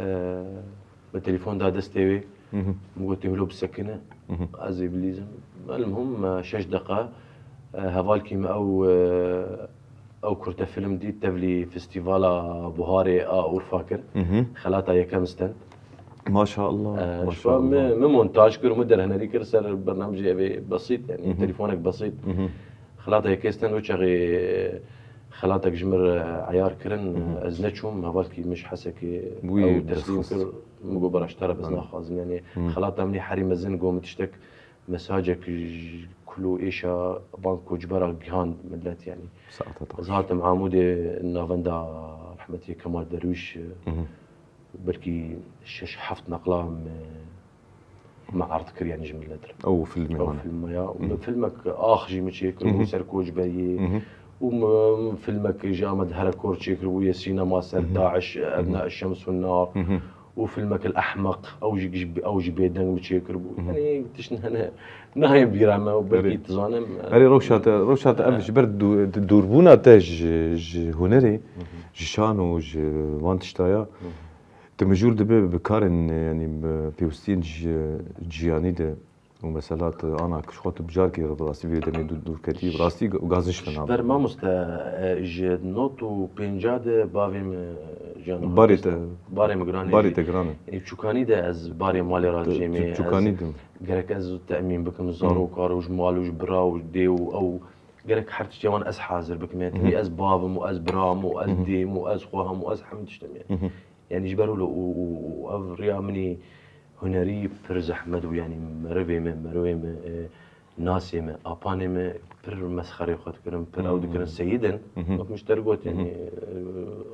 E, Bi telefon da destê wê. Mhm. Min got, "Tê hilo bisekine." Mhm. Ez ê bilîzim. Elmuhim, me şeş deqa, e, hevalkî me ew, e, ew kurte film dît, tevlî festîvala buharê a Urfa kir. Mhm. Xelata yekem stend. Maşallah, E, maşallah. Ji me, me montaj kir, me derhenerî kir ser bernamejê evê besît, yani Mhm. telefonek besît. Mhm. Xelata yekê stend, wê çaxê xelatek ji min re eyar kirin, Mhm. ez neçûm, hevalkî min ji Hesekê Wî ew teslîm destxist. kir, min got, "Bera ji te re ez Mhm. naxwazim." Yanî Mhm. xelata min herî mezin, got min tiştek, mesajek ji kul û êşa van koçbera gihand millet, yanî. Saeta taş. Ez hatim Amûdê navenda rehmetî Kemal Derwîş, Mhm. belkî şeş heft neqla me me erd kir, yanî ji millet re. Ew filmê Ew wan e. filme ya. Mhm. Min filmek ax jî min çêkir bû Mhm. ser koçberiyê. Mhm. Û min filmek ji Amed Herekor çêkir bûye sînema ser Mhm. Daeş, Mhm. Ebna Şems û Nar. Mhm. Û filmek El Ehmeq, ew jî, ew jî bêdeng min çêkir bû. Mhm. Yanî tişt hene nayên bîra me û belkî Erê. dizanim, Erê, rewşa te, rewşa te ev e. ji ber dû-, dûrbûna te ji, ji hunerê, Mhm. ji şan û ji van tişta ya. Mhm. Tu mijûl dibe bi karên, yanî bi pêwistiyên ji, jiyanî de Û mesela tu ana ji xwe tu bi carkê re bi rastî vê demê dû-, dûr ketî, bi rastî ga-, gaziş te nabe. Ji ber mamoste, e, ji not û pênca de bavê min, e, jiyan xwe Barê kişt. te, Barê min giran e barê jî. Te giran e. Yanî çûkanî de ez barê malê re Tu, dicêmê, tu çûkanî ez de. Gerek ez temîn bikim, zarok, aro ji mal û ji bira û dê û ew, gerek her tiştê wan ez hazir bikim. Yani, tenê ez bav im û ez bira im û ez dê im û ez xwe hem û ez hemî tişt im yani. Yanî ji ber wilo û, û, û ev riya min î hunerî pir zehmet bû, yanî merivê me, merivê me, e, nasê me, apanê me pir mesxerê xwe dikirin, pir ew dikirin seyidin. Wek min ji te re got, yanî, e,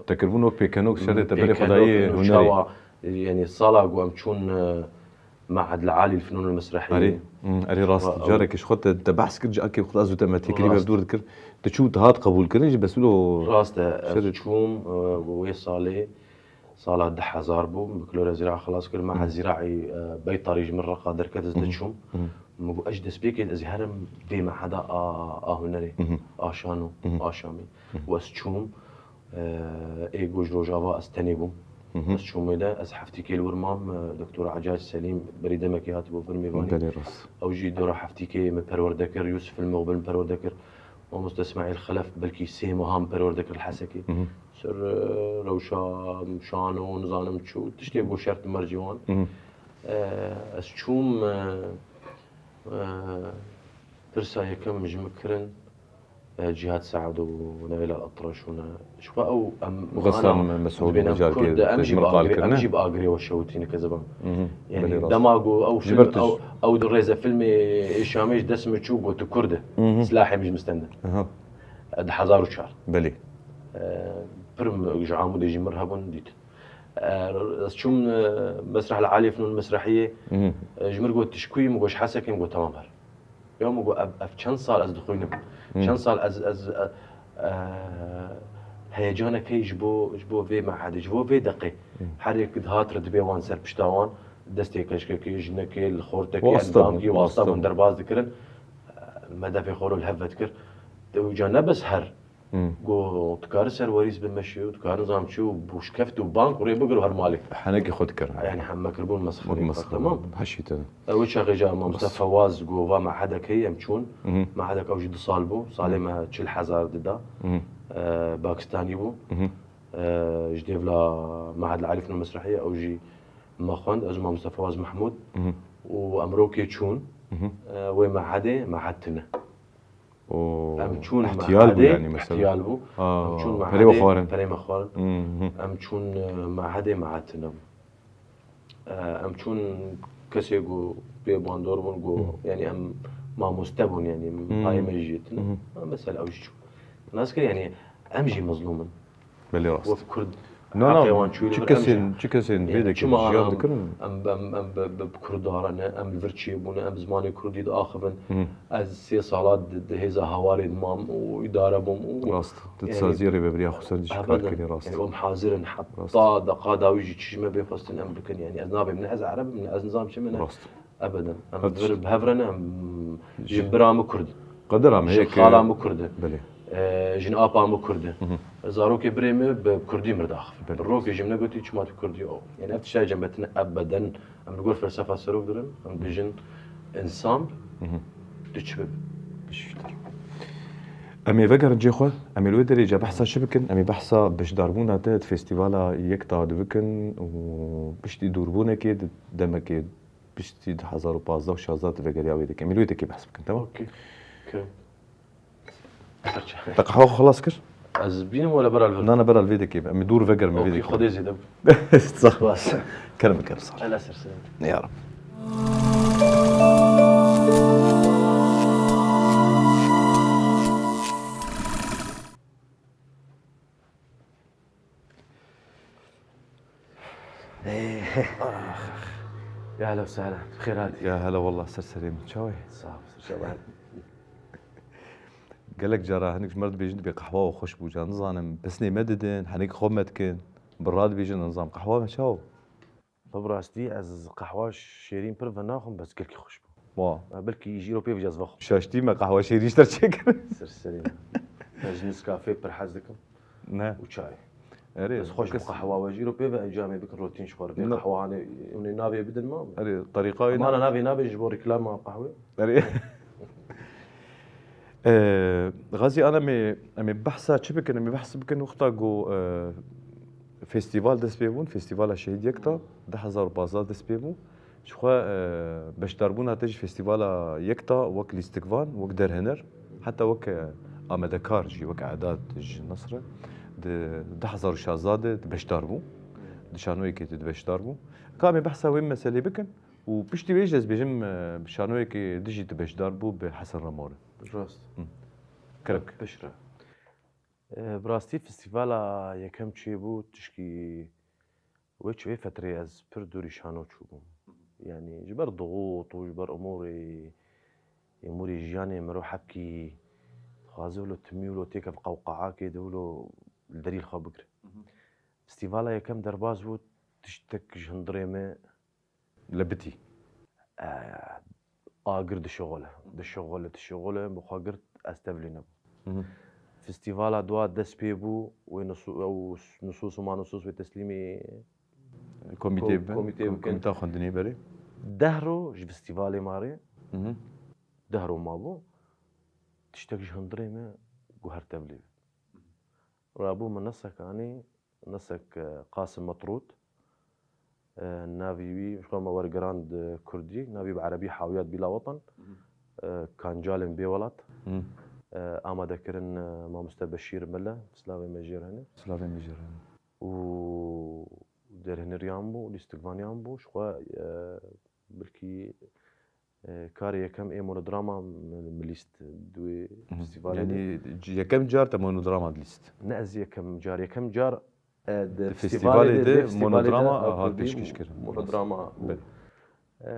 Te kiribûn wek pêkenok şerê te berê xwe dayê hunerê. Çawa, e, yanî sala ku em çûn, e, Me'hed li Alî Fenûn Mesrehî. Erê, hmm, erê rast. Ew Carekê ji xwe te, te behs kir, carekê xwe ez û te me têkilî Rast. Ber dûr dikir. Tu çû, te hat qebûl kirin jî, bes wilo Rast e, ez şerê çûm, e, wê salê, sala du hezar bû, min bakalorya zîra xelas kir, Me'hed Zîraî, e, Beytarî ji min Reqa derket, ez diçûm. Min got, ez ji destpêkê ez herim vê meheda a, a hunerê, a şano, a şamê. Û ez çûm, e, ê got ji Rojava ez tenê bûm. Ez çûm wê de, ez heftîkê li wir mam, e, Doktor Ecac Selîm berî demekê hatibû vir mêvanî. Belê rast. Ew jî dora heftîkê min perwerde kir, Yusuf el Muqbil min perwerde kir. Mamoste Îsmaîl Xelef belkî sê meha min perwerde kir li Hesekê. Ser, e, rewşa, şano, nizanim çû, tiştê bû şert mercî wan. E, ez çûm, e, e, pirsa yekem ji min kirin, e, Cîhad Se'd û Newêla Atraş û ne. Ji xwe ew em Û Xesan ana Mesûd dibên em Necar Kurd, kê em jî bi Agirê, em jî bi Agirê we şewitîne keziban. Yanî Belê rast. Dema ku ew Ji film, ber tu ew, ew di rêze filmê ê Şamê ji dest min çû, got tu Kurd e. Silahê min ji min stende. Aha. Di hezar û çar. Belê. E, pir m-, ji Amûdê jî mir hebûn dît. E, ez çûm, e, Mesreh li Alî Fenûn Mesrehiyê. E, ji mir got, "Tu ji ku yî?" Min got, "Ji Hesekê." Min got, "Temam her." Ya min got, "Ev, ev çend sal ez dixwînim. Çend sal ez, ez, e, e, heyecanek heye ji bo, ji bo vê mehedê, ji bo vê deqê." Her yek dihat re dibê wan ser pişta wan, destê keçkekê, jinekê, li xortekê, Wasta bûn, endamkî, wasta wasta bûn, bûn. Derbas dikirin. E, me defê xwe li hev vedikir. Te wî ca ne bes her. Got, tu kari serwerîs bi meşê û tu kari nizam çi û bûşkeft û bank û rê bigir û her malê. Henekî xwe dikir. Yani hemme kiribûn mesxerê. Mesxerê. Tamam. Heşî te. Ew çaxê ca Mamoste Fewaz got, va mehedek heye, em çûn. Mehedek ew jî du sal bû. Salê me çil hezar dida. E, Pakistanî bû. E, ji dêvla Mehed li Alî Fenûn Mesrehiyê, ew jî me xwend, ez û Mamoste Fewaz Mehmûd. Û em rokê çûn. E, wê mehedê, mehed tune. Û Em çûn ehtiyal bû mehedê, yani mesela. Ehtiyal bû. Ha, Em çûn perê mehedê, xwarin. Perê me xwarin. Mhm. Em çûn, e, mehedê, mehed tune bû. E, em çûn kesê ku pê bandor bûn ku, yani em mamoste bûn, yani payê me jî tune. Mhm. Ha, mesela ew jî çû. Nas kir, yani em jî mezlûm in. Belê rast. Wek Kurd No, no, heqê wan çûyî çi li vir, em jî kesên, çi kesên vê yani dekê çima jiyan em, dikirin? Em, em, em bi, bi, bi Kurd dara ne, em li vir çêbûne, em zimanê Kurdî diaxivin. Hı. Ez sê sala di, di hêza Hawarê de mam û îdare bûm û Rast. Tu yani saziyê rêveberiya Xweser dî şikar Ebeden. Kirî, rast. Yani em hazir in heta Rast. Deqa dawî jî çi ji me bê xwestin em bikin. Yani ez nabêm ne ez Ereb im, ne ez nizam çi min e. Rast. Ebeden. Em Hadi. Vir bi hev re ne, em Ji- ji bira min Kurd. Qedera me Ji heye ki xala min Kurd e. Belê. E, jin apa min Kurd e. Hı hı. Zarokê birê min bi Kurdî mir daxivin. Belê. Rokê jî min negotî çima tu Kurdî o. Yani ev tişta cem me tine ebeden. Em li gor felsefa serok dirin. Em dijin insan Hı hı. tu çi bibe. Piştî. Em ê vegerin cê xwe, em ê li wê derê ca behsa çi bikin? Em ê behsa beşdarbûna te di festîvala Yekta de bikin û piştî dûrbûnekê di demekê Piştî du hezar û pazdeh û şazdeh tu vegeriya wê dekê. Em ê li wê dekê behs bikin, tamam? Okey. Okey. Te qehwa xwe xilas kir? Ez bînim wele bera li vir. Nana bera li vê dekê be. Em ê dûr vegerim vê Okey, dekê. Xwedê zêde bi. Sağ ol. Bas. Kerem, kerem, sağ ol. Ela ser sê. Ya Rab. Ya hela û sehla, xêr hatî. Ya hela, wallah, ser serê min. Çawa ye? Sağ ol, ser serê. Gelek cara hinek ji me re dibêjin, dibê qehwa we xweş bû, ca nizanim, pesnê me didin, henekî xwe me dikin, birra dibêjin, nizam qehwa me çawa bû? Bi rastî ez qehwa şêrîn pir venaxwim, bes gelkî xweş bû. Wa. Belkî ji îro pê vêca ez vexwim. Şaştî me qehwa şêrîn ji te re çêkir. Ser serê me. Ez Nescafe pir hez dikim. Ne. Û çay. Erê, Ez xweş bi kes- qehwa we jî ro pê ve encamê bikin, rotin ji xwe re. Vê Ne. qehwahanê, hûn ê navê bidin ma? Erê, tariqa wê Mana ne. navê nabe ji bo reklama qehwê. Erê. Ee, Gazî, ana em ê, em ê behsa çi bikin? Em ê behs bikin wexta ku, e, festîval dest pê bûn, festîvala Şehîd Yekta, du hezar û pazdeh dest pê bû. Ji xwe, e, beşdarbûna te ji festîvala Yekta wek lîstikvan, wek derhêner, heta wek, e, amadekar jî, wek e'dad ji Nasrê, di du hezar û şazdeh de tu beşdar bû. Di şanoyekê tu beşdar bû. Ka em ê behsa wê meselê bikin û piştî wê jî ez bêjim, e, şanoyekê dijî tu beşdar bû bi Hesen Remo re. Rast. Kerem. Piştre. E, bi rastî festîvala yekem çêbû, tişkî wê çi vê fetrê ez pir dûrî şano çûbûm. Yanî ji ber dixût û ji ber umûrê, umûrê jiyanê miro hepkî dixwaze wilo timî wilo têkev qewqeakê de wilo li derî li xwe bigire. Festîvala yekem derbas bû, tiştek ji hundirê me Lebitî. e, agir dişixule. Dişixule, dişixule, bi xwe girt, ez tevlî nebûm. Mhm. Festîvala dua dest pê bû, wê nisu-, ew nusûs û manusûs wê teslîmî Komîtê Ko-, bin, komîtê kom- bikin. Komîta xwendinê berê. Deh ro ji festîvalê marê, Mhm. deh ro mabû, tiştek ji hundirê me guher tevlî. Rabû min nesek anî, nesek, e, Qasim Metrûd, e, navî wî, ji xwe me wergerand, e, kurdî, navî bi erebî Hawiyat Bila Watan, e, Kancalên Bêwelat. Mhm. E, amade kirin, e, mamoste Beşîr Mele, silavê me jê re hene. Silavê me jê re hene. Û derhêneriyan bû, lîstikvaniyan bû, ji xwe, e, bilkî, e, karê yekem ê monodrama mi, mi lîst di wê Mhm. festîvalê de. Yanî c- yekem car te monodrama dilîst. Ne ez yekem car, yekem car, e, di Di festîvalê festîvalê de, de festîvalê de monodrama, ev aha, kurdî pêşkêş kirin. Monodrama bû. Belê. E,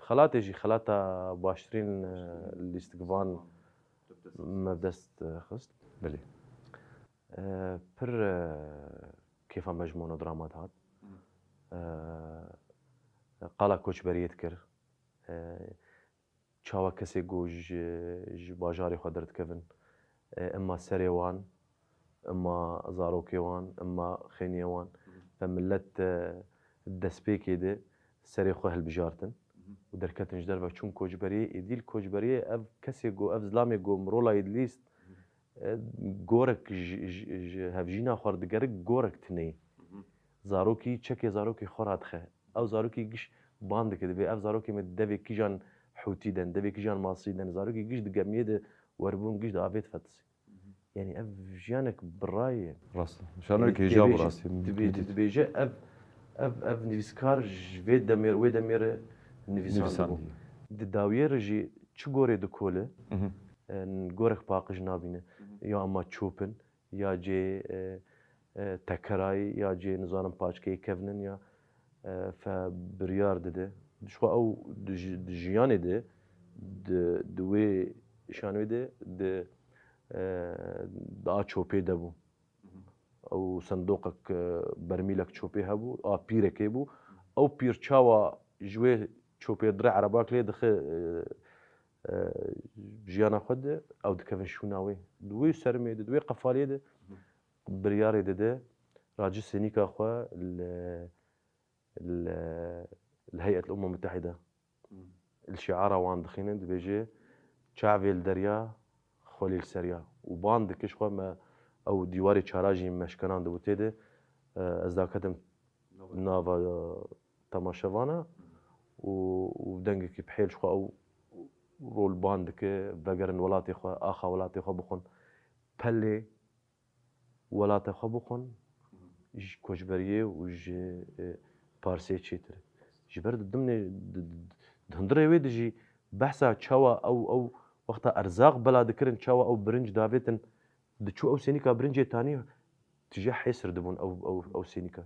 xelatê jî xelata baştirîn, e, lîstikvan me bi dest, e, xist. Belê. E, pir, e, kêfa me ji monodrama dihat. E, qala koçberiyê dikir. E, çawa kesê ku ji, ji bajarê xwe derdikevin, e, emma serê wan, emma zarokê wan, emma xêniyê wan, ve millet, e, destpêkê de serê xwe hilbijartin û derketin ji derve çûn koçberiyê. Êdî li koçberiyê ev kesê ku, ev zilamê ku mirola yê dilîst, e, gorek ji, ji, ji hevjîna xwe re digerik, gorek tune ye. Zarokî çekê zarokê xwe radixe. Ew zarokî giş ban dike, divê ev zarokê me devê kîjan hûtî den, devê kîjan masî den, zarokî giş di gemiyê de werbûn, giş di avê difetisî. Yanî ev jiyanek birayê ye. Rast. Şanoyek Yanî hêja bû dibêje- rastî. dibê-, dibêje ev, ev, ev nivîskar ji vê demê, wê demê re nivîsandibû. Nivîsandî. Di dawiyê re jî çi gorê dikole, Mhm. e, gorek paqij nabîne. Ya ema çopin, ya cê, e, e, tekerayî, ya cê nizanim paçkeyê kevnin ya, e, fe biryar dide. Ji xwe ew di ji-, di jiyanê de, di, di wê şanê de, di, e, di a çopê de bû. Ew sendoqek, e, bermîlek çopê hebû, a pîrekê bû. Ew pîr çawa ji wê çopê dire erebak lê dixe, e, e, jiyana xwe de, ew dikevin şûna wê. Di wê sermê de, di wê qefaliyê de biryarê dide, raci sênîka xwe li, li, li Heyet Umma Mutehîde. Li şiara wan dixînin, dibêje, çavê li derya, xwelî li serya. Û ban dike ji xwe me ew dîwarê çara jî meşkenandibû tê de, e, ez daketim nava, e, temaşevana û, û dengekî bi hêl ji xwe ew rol ban dike, vegerin welatê xwe, axa welatê xwe bixwin. Pelê welata xwe bixwin ji koçberiyê û ji, e, parsê çêtir. Ji ber di dimnê, di, di, di hundirê wê de jî behsa çawa ew, ew wexta erzaq bela dikirin, çawa ew birinc davêtin, diçû ew sênîka birincê tanî tije hêsir dibûn ew, ew, ew sênîka.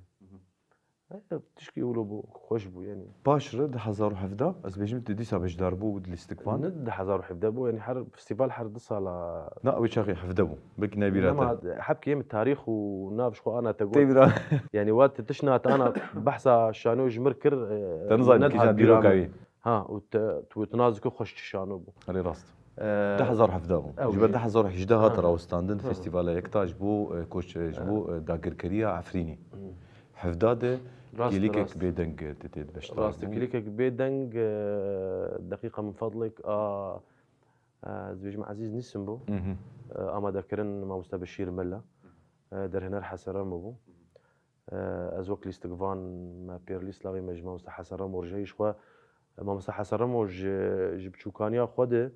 E, tişkî wilo bû, xweş bû yanî. Paş re du hezar û hevdeh, ez bêjim tu dîsa beşdar bû û di lîstikvan. Ne du hezar û hevdeh bû, yanî her festîval her du sala. Na, ew çaxê hevdeh bû. Belkî nebîra te. Nema, hepkê min tarîx û nav ji xwe ana te got. Tê bîra. Yanî wa tu tişna te ana behsa şano ji mir kir, e, Te nizanî ne kîjan dihat dîroka bîra wî. min. Ha, û te, tu, tu nas dikî xweş çi şano bû. Erê rast. Ee, du hezar hevdeh bû. Ew Ji ber jî. du hezar hejdeh hate Ha. rawestandin Ha. Festîvala Yekta ji bo, e, koç, e, ji Ha. bo, e, dagirkeriya Efrînê. Hmm. Hevdeh de Rast, kêlîkek rast. bêdeng tê, tê beşdar Rast, bûn. Kêlîkek bêdeng, e, deqîqa min fadlek a, e, ez dibêjim Ezîz Nîsim bû. Mhm. E, amadekirin mamoste Beşîr Mela. E, derhêner Hesen Remo bû. E, ez wek lîstikvan me pêr lîst lavê me ji mamoste Hesen Remo re ji xwe, mamoste Hesen Remo ji, ji biçûkaniya xwe de,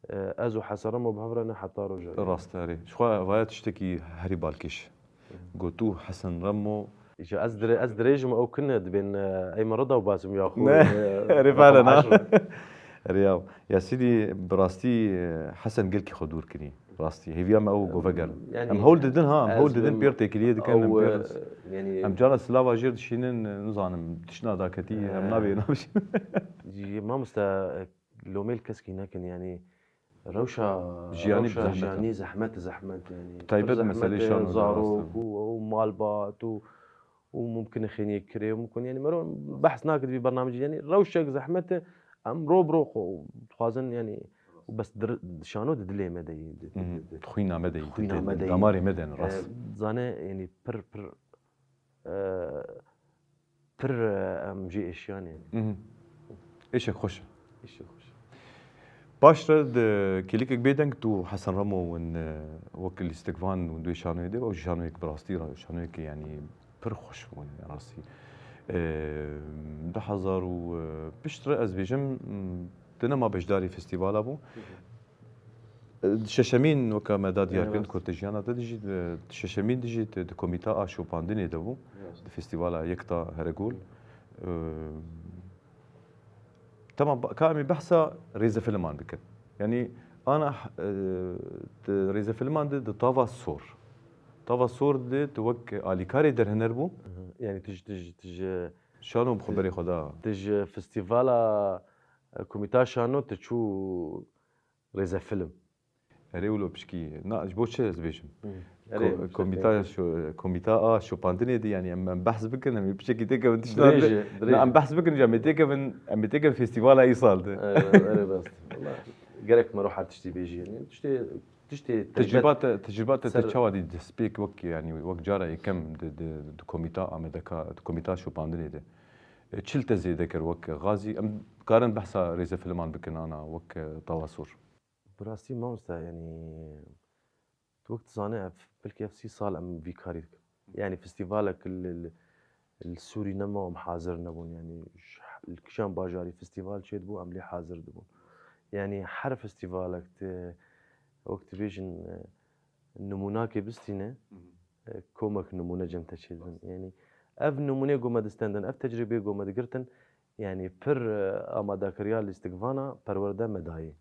e, ez û Hesen Remo bi hev re ne heta roja. Rast e, erê. Ji xwe vaya tiştekî herî balkêş. Got û Hesen Remo. Ji ez dire-, ez dirêjim ew kin dibên, e, ey min rida û basim ya xwe, Ne, e, erê, raqam fele, na? eşr. Erê, ya. Ya Sîdî, bi rastî, e, Hesen gelkî xwe dûr kirî. Rastî. Hêviya me ew go vegerin. Yani, Em hewl didin, ha, em ez hewl didin, min pêr têkiliyê dikin, em ew, pêr, e, yani, em cara silava jêr dişînin, nizanim, tiştna daketî, em e, nabê, nabişînin. Ji mamoste, e, lomê li keskî nekin, yani, rewşa, Jiyanî rewşa bi zehmet e. jiyanî zehmet, zehmet, yani. Bi taybet Pir meselê zehmet e, şano de, zarok rast e. û, û malbat û, û mumkin e xêniyê kirê û mumkin, yani, mero behs nakin vî bernamecî, yani, rewşek zehmet e, em ro bi ro xwe dixwazin, yani, û bes dir-, şano di dilê me de yî, di, di, Mhm. di, di. Xwîna me de yî, Xwîna di, di, me de yî. damarê me de ne, rast. E, zane, yani, pir, pir, e, pir, e, em jê êşiyan, yani. Mhm. Êşek xweş e. Êşek xweş e. Paştre di kêlîkek bêdeng tu Hesen Remo win, e, wek lîstikvan win duyê şanoyê de, ew jî şanoyek bi rastî ra-, şanoyek, yani, pir xweş bûn, ya rastî. E, du hezar û, e, piştre ez bêjim, m, tu nema beşdarî festîvala bû. Hı hı. E, şeşemîn weke me da diyar Evet. kirin, ku te jiyana te dijî, e, şeşemîn dijî te di komîta a şopandinê de bû, Evet. di festîvala Yekta Heregol. E, Tamam, ba-, ka em ê behsa rêzefilman bikin. Yanî ana, e, di rêzefilman de di Tava Sor. Tava Sor de tu wek alîkarê derhêner bû. Hı hı. Yani tu ji, tu ji, tu ji, Şano bi xeberê xwe da. tu ji festîvala, e, Komîta Şano tu çû rêzefilm. Erê wilo pişkî. Na, ji bo çi ez bêjim? Hı. Ko-, Erê, komîta şo-, komîta a şopandinê de, yani em, em behs bikin, em ê piçekî têkevin tiştan Dirêj de. e, dirêj Na, em e. behs bikin, em ê têkevin, em ê têkevin festîvala îsal de. Erê, erê, rast. Wala gerek me roha tiştî bêjî, yani tiştê, tiştê Tecrüba taybet te, tecrüba te, te ser çawa dî destpêk wek, yani wek cara yekem di, di, di komîta amedeka, di komîta şopandinê de? E, çil te zêde kir wek xazî? Em karin behsa rêzefilman bikin ana wek, e, Tava Sor. Bi rastî mamoste, yanî, tu wek dizane ev, belkî ev sî sal em vî karî dikin. Yanî festîvalek li, li, li Sûrî nema em hazir nebûn. Yanî ji, li kîjan bajarî festîval çêdibû, em lê hazir dibûn. Yanî her festîvalek tu, wek dibêjin, e, nimûnakê bistîne, Hı hı. e, komek nimûne cem te çêdibin. Yanî ev nimûnê ku me distendin, ev tecrûbê ku me digirtin, yanî pir, e, amadekiriya lîstikvana perwerde me dayê.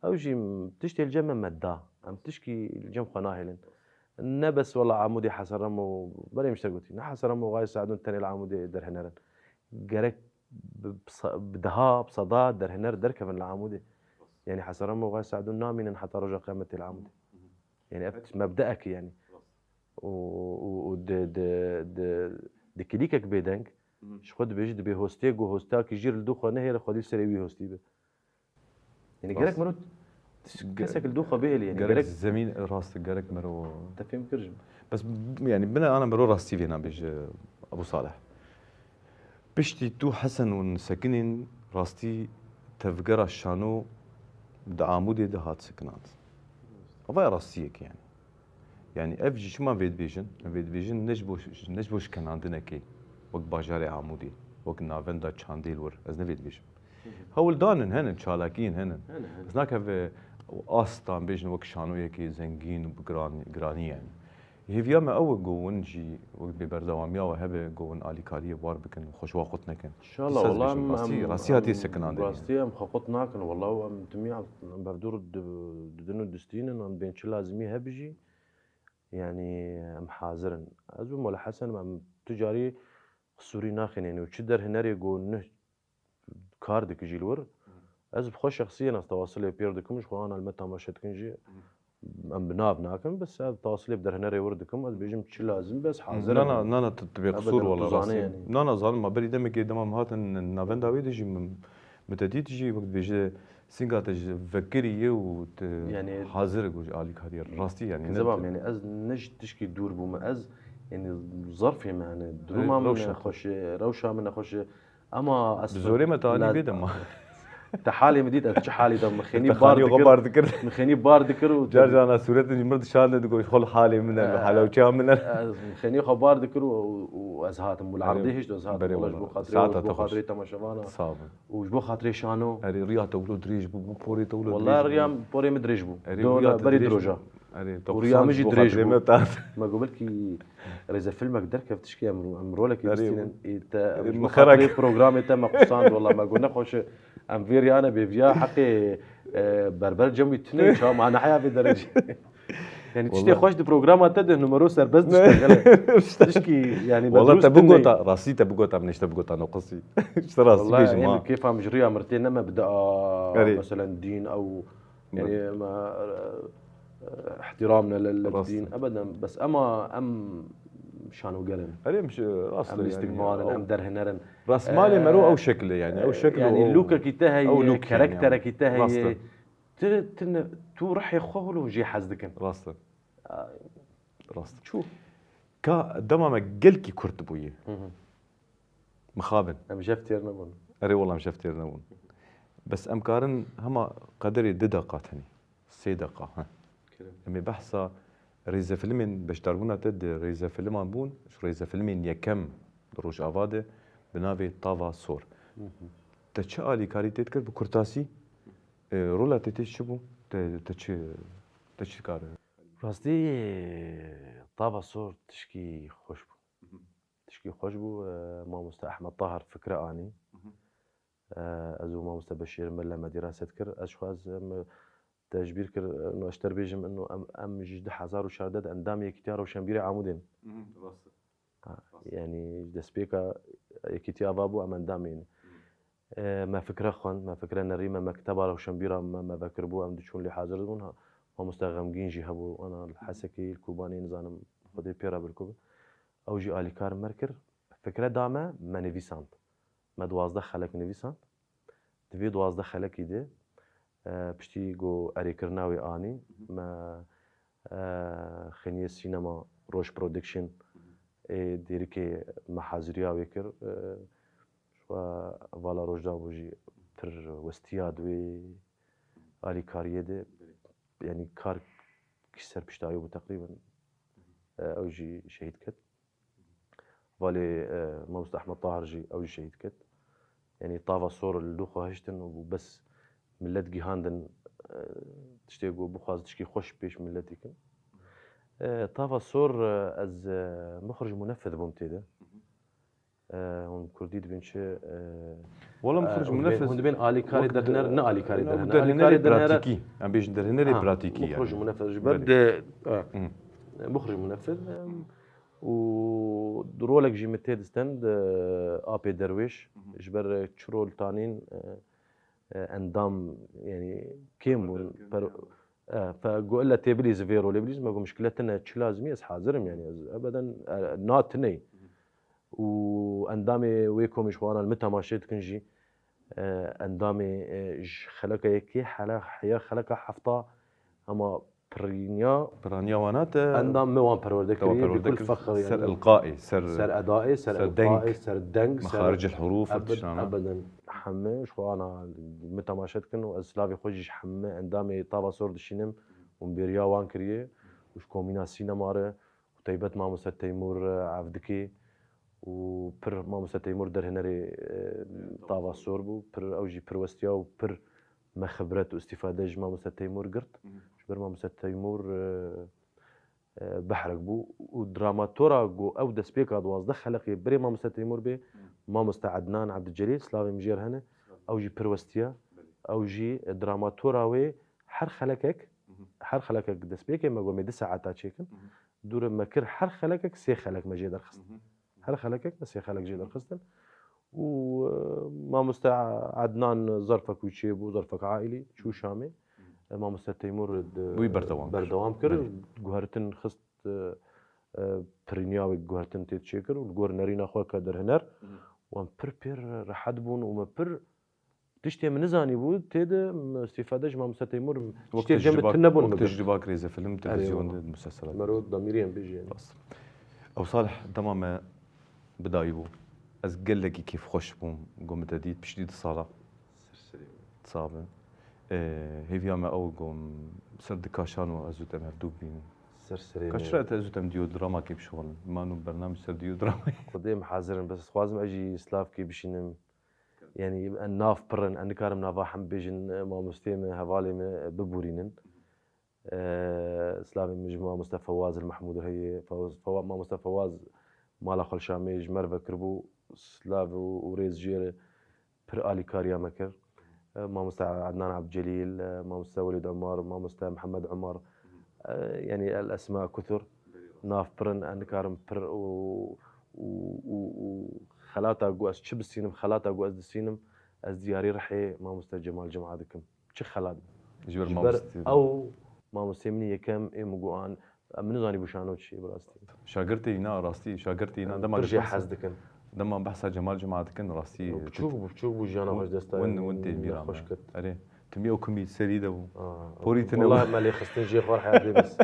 Ew jî m-, tiştê li cem me me da. Em tişkî li cem xwe nahêlin. Ne bes wela Amûdê Hesen Remo, berê min ji te gotî. Ne Hesen Remo, Xayê Seedûn tenê li Amûdê derhêner in. Gerek bi, bi sa-, bi deha, bi seda derhêner derkevin li Amûdê. Yanî Hesen Remo, Xayê Seedûn namînin heta roja qiyametê li Amûdê. Yanî ev mebdeek e yanî. Û, û, û di, di, di, di klîkek bêdeng, Hı hı. ji xwe dibêjî, dibê hostê ku hostakî jî li dû xwe nehêle, xwedî serê wî hostî be. Yanî Rast. gerek mero Ge-, kesek li dû xwe bihêle, yanî gerek gerek zemîn rast, gerek mero. Te fêm kir jim. Bes, yanî bine ana mero rastî vêna bêje, Ebû Salih. Piştî tu Hesen û sekinên rastî tevgera şano di Amûdê de hat sekinand. Ava rastiyek yanî. Yanî ev jî çima vê dibêjin? Em vê dibêjin ne ji bo, ne ji bo şikenandinekê wek bajarê Amûdê, wek navenda çandê li wir. Ez ne vê dibêjim. Hı hı. Hewldanin henin, çalakiyên henin. Hene, hene. Ez nakim vê asta em bêjin wek şanoyekê zengîn û bi giran-, giranî yanî. Hêviya me ew e ku win jî wek bê berdewamiya we hebe, ku win alîkariyê war bikin û xwe ji wa qut nekin. Înşallah, Qîsa wela dibêjin, em, rastî, em, rastî hatiye em, sekinandin rastî yanî. em xwe qut nakin, wela em timiya em berdûr di-, didin û distînin, em bên çi lazimî hebe jî. Yanî em hazir in. Ez û Mola Hesen em tu carî qisûrî naxînin û çi derhinerê ku neh kar dikî jî li wir. Ez bi xwe şexsî yên ez tewasilê pêr dikim, ji xwe ana li me temaşe dikin jî. Em bi nav nakin, bes ez tewasilê bi derhinerê wir dikim, ez bêjim çi lazim, bes hazir Nana, im. nana, tu, tu bê Elbette qisûr tu wala zane rastî. yanî. Nana, zanim, ma berî demekê dema em hatin navenda wê de jî min, min te dît jî wek dibêje, Singa te ji vekirî ye û tu Yani hazir e ku ji alîkariyê rastî yani ne Kezebam, te yani ez ne ji tişkî dûr bûme. Ez yani zarfê me, yani duruma min rewşa. Xweş e, rewşa min nexweş e. Ama ez Bi zorê me te anî la- bê dema. Te halê min dît, ez çi halî de min xênî Te bar xanî xwe dikir. Bar dikir. Min xênî bar dikir û Car carna sûretên jî mir dişandin, digot, "Xol halê min e, Eh, halewçeya min e." Ez min xênî xwe bar dikir û, û, û ez hatim. Wil Erê, erdê hişt ez hatim. Berê Wala ji wala. Bo xatirê, Saeta ji bo te xweş. Xatirê temaşevana. Sağ ol. Û ji bo xatirê Şano. Erê, riya te wilo dirêj bû, bû porê te wilo Wala dirêj bû. Riya porê min dirêj bû. Erê, Do riya te berî dirêj diroja. Bû. Erê, te Û riya min jî dirêj bû. Me gote, belkî rêzefilmek derkeft tişkî em, em rolekê Erê, bistînin. Ê, te, erê, ji bo xatirê programê te me qusand, wala me got, nexweş e. Em vê riya ne bê viya heqê, e, berber cem wî tune, çawa ma ne heya vê derecê. Yani tiştê Wala. Xweş di programa te de numero serbest dişte gele. Tişkî yani Wala bedrûst te tune. Bigota, rastî te bigota, min işte bigota no qisî. İşte rastî Wala bêjim yani ha. Kêfa min ji riya mirtê neme bi de a, Erê. Meselen dîn ew yani me, e, ihtiram ne le, le Rast. Dîn ebeden. Bes ema em şanoger in. Erê, em şi-, rast Em e yani. Lîstikvan in, Ew em derhinerin. Rasmalê E, mero ew şekil e yani. Ew şekil yani o, lûkekî te heye, ew lûk yani, karakterekî te heye. Rast e. Tu, tu ne, tu rihê xwe holo jê hez dikin. Rast e. Aa, Rast e. Çû. Ka dema me gelkî kurt bûye. Hı hı. Mixabin. Em jev têr nebûn. Erê wala em jev têr nebûn. Bes em karin hema qederê du deqa tenê. Sê deqa, he. Kerem. Em ê behsa rêzefilmên beşdarbûna te di rêzefilman bûn, ji rêzefilmên yekem di Rojava de bi navê Tava Sor. Hı hı. Te çi alîkarî tê dikir bi kurtasî? E, rola te tê çi bû? Te, te çi, te çi kar? Rastî Tava Sor tişkî xweş bû. Hı hı. Tişkî xweş bû. E, mamoste Ehmed Tahir fikre anî. Hı hı. E, ez û mamoste Beşîr Melle me dîraset kir. Ez xwaz, em, te ji bîr kir, ino ez ji te re bêjim, ino em, em ji du hezar û çardeh de endamê Yekîtiya Rewşenbîrê Amûdê ne. Hı hı, rast e. Ha, Rast. Yani ji destpêka Yekîtiya ava bû, em endamê ne. Hı hı. E, me fikre xwend, me fikre nerî, me mekteba rewşenbîra me, me vekiribû, em diçûn lê hazir dibûn. Ha, mamoste Xemgîn jî hebû, ana li Hesekê, li Kobanê, nizanim, Xwedê pê re bi li ku be. Ew jî alîkar me kir. Fikre da me, me nivîsand. Me duwazdeh xelek nivîsand. Di vê duwazdeh xelekî de, e, piştî ku erêkirina wê anî, Hı hı. me, e, xêniyê sînema Roj Production Hı hı. ê Dêrikê me haziriya wê kir. E, ji xwe Vala Rojda bû jî pir westiya di wê alîkariyê de. Belê. Yani kar kî ser piştayî bû teqrîben. E, ew jî şehîd ket. Valê, e, Mamoste Ehmed Tahir jî ew jî şehîd ket. Yani Tava Sor li dû xwe hiştin û bes millet gihandin, e, tiştê ku bixwaz tişkî xweş pêş milletî kin. E, Tava Sor, e, ez, e, muxrij munefid bûm tê de. E, hûn kurdî dibên çi, e, Wala e, muxrij hûn dibên, munefid. Hûn dibên alîkarê Wek derhiner, de-, ne alîkarê ne, derhiner. Derhinerê Alîkarê derhiner pratîkî. Em bêjin derhinerê Ha, pratîkî muxrij yani. Munefid. Ji ber Belê. de, e, Hı. muxrij munefid, e, û rolek jî min tê distend, e, apê derwêş. Hı hı. Ji ber çi rol tanîn, e, e, endam, yani kêm bûn. Kêm Per-, bûn. e, fe go illa tê bilîzî vê rolê bilîzî, me go mişkile tine çi lazimî, ez hazir im yani, ez ebeden, e, na tiney. Hı hı. Û endamê wê komê ji xwe anan min temaşe dikin jî, e, endamê, e, ji xeleka yekê hela heya xeleka hefta hema pirînya Piraniya wana te endam me wan perwerde te wan kirî, perwerde bikul kir, fexr, ser yani. Ilqaê, ser, Ser edaê, ser ser ilqaê, deng, ser deng, ser mexaricil huruf, ebed-, tiştana. Ebeden heme ji xwe ana min temaşe dikin û ez silavê xwe jî ji heme endamê Tava Sor dişînim û min bêriya wan kiriye û ji komîna sînema re û teybet mamoste Teymûr, e, Evdikê û pir mamoste Teymûr derhinerê, e, Tava Sor bû. Pir, ew jî pir westiya û pir me xibret û îstîfade ji mamoste Teymûr girt. Hı hı. Ji ber mamoste Teymûr, e, e, behrek bû û dramatora ku ew destpêka duwazdeh xeleqê berê mamoste Teymûr bê, Hı. mamoste Ednan Ebdicilîl, silavê min jê re hene, Silav. ew jî pir westiya. Belê. Ew jî dramatora wê her xelekek, Hı hı. her xelekek destpêkê me got me du saeta çêkin. Hı hı. Dûre me kir her xelekek sê xelek me jê derxist. Hı hı. Her xelekek me sê xelek jê derxistin. Û, e, mamoste Ednan zerfek wî çêbû, zerfek aîlî, çû Şamê. Hı. E, mamoste Teymûr di Wî berdewam kir. berdewam kir. Belê. Guhertin xist, e, e, pirîniya wê guhertin tê çêkir û li gor nerîna xwe ke derhiner. Hı. Wan pir pê rehet bûn û me pir Tiştê min nizanîbû, tê de, m, îstîfade ji mamoste Teymûr, tiştê cem bi tune bûn. Wek tecrübak rêzefilm, televizyon de, museselat. Mero Damîrî em bêjin. Rast. Ew Salih, dema me bi dawî bû. Ez gelekî kêfxweş bûm, ku min te dît, piştî du sala. Ser serê me. Sax be. Ee, hêviya me ew ku ser dika şano ez û te em hevdû bibînin. Ser serê me. Ka çira te ez û te em dîyo dramakê bişixulin? Ma nû bernamej ser dîyo dramayê. Xwedê em hazir in, bes ez xwazim ez jî slavkê bişînim. Yanî, en nav pir in, em nikarin nava hemî bêjin, mamosteyê me, hevalê me, bibûrînin. Ee, slavê min ji mamoste Fewaz el Mehmûd re heye. Fewaz, Fewa-, mamoste Fewaz mala xwe li Şamê ji me re vekiribû. Slav û, û rêz jê re pir alîkariya me kir. Ee, mamoste Adnan Abdcelîl, ee, mamoste Welîd Umar, mamoste Mihemed Umar. Ee, yanî el esma kuthur. Nav pir in, ez nikarim pir û, û, û, û xelata ku ez çi bisînim, xelata ku ez disînim, ez diyarî rihê mamoste Cemal Cuma dikim. Çi xelat? Ji ber Ji ber mamostê. Ew mamostê min yekem ê min got an, em nizanî bû şano çi ye bi rastî. Şagirtê îna rastî, şagirtê îna dema Pir jê hez dikin. Dema behsa Cemal Cuma dikin rastî. Biçûk bû, biçûk bû jiyana xwe ji dest da. Win, win tê bîra me. Nexweş ket. Erê. Tim yew kumî serî de bû. Aa, Porî tine bû. Wela me lê xistin jê xwar heyatê bes.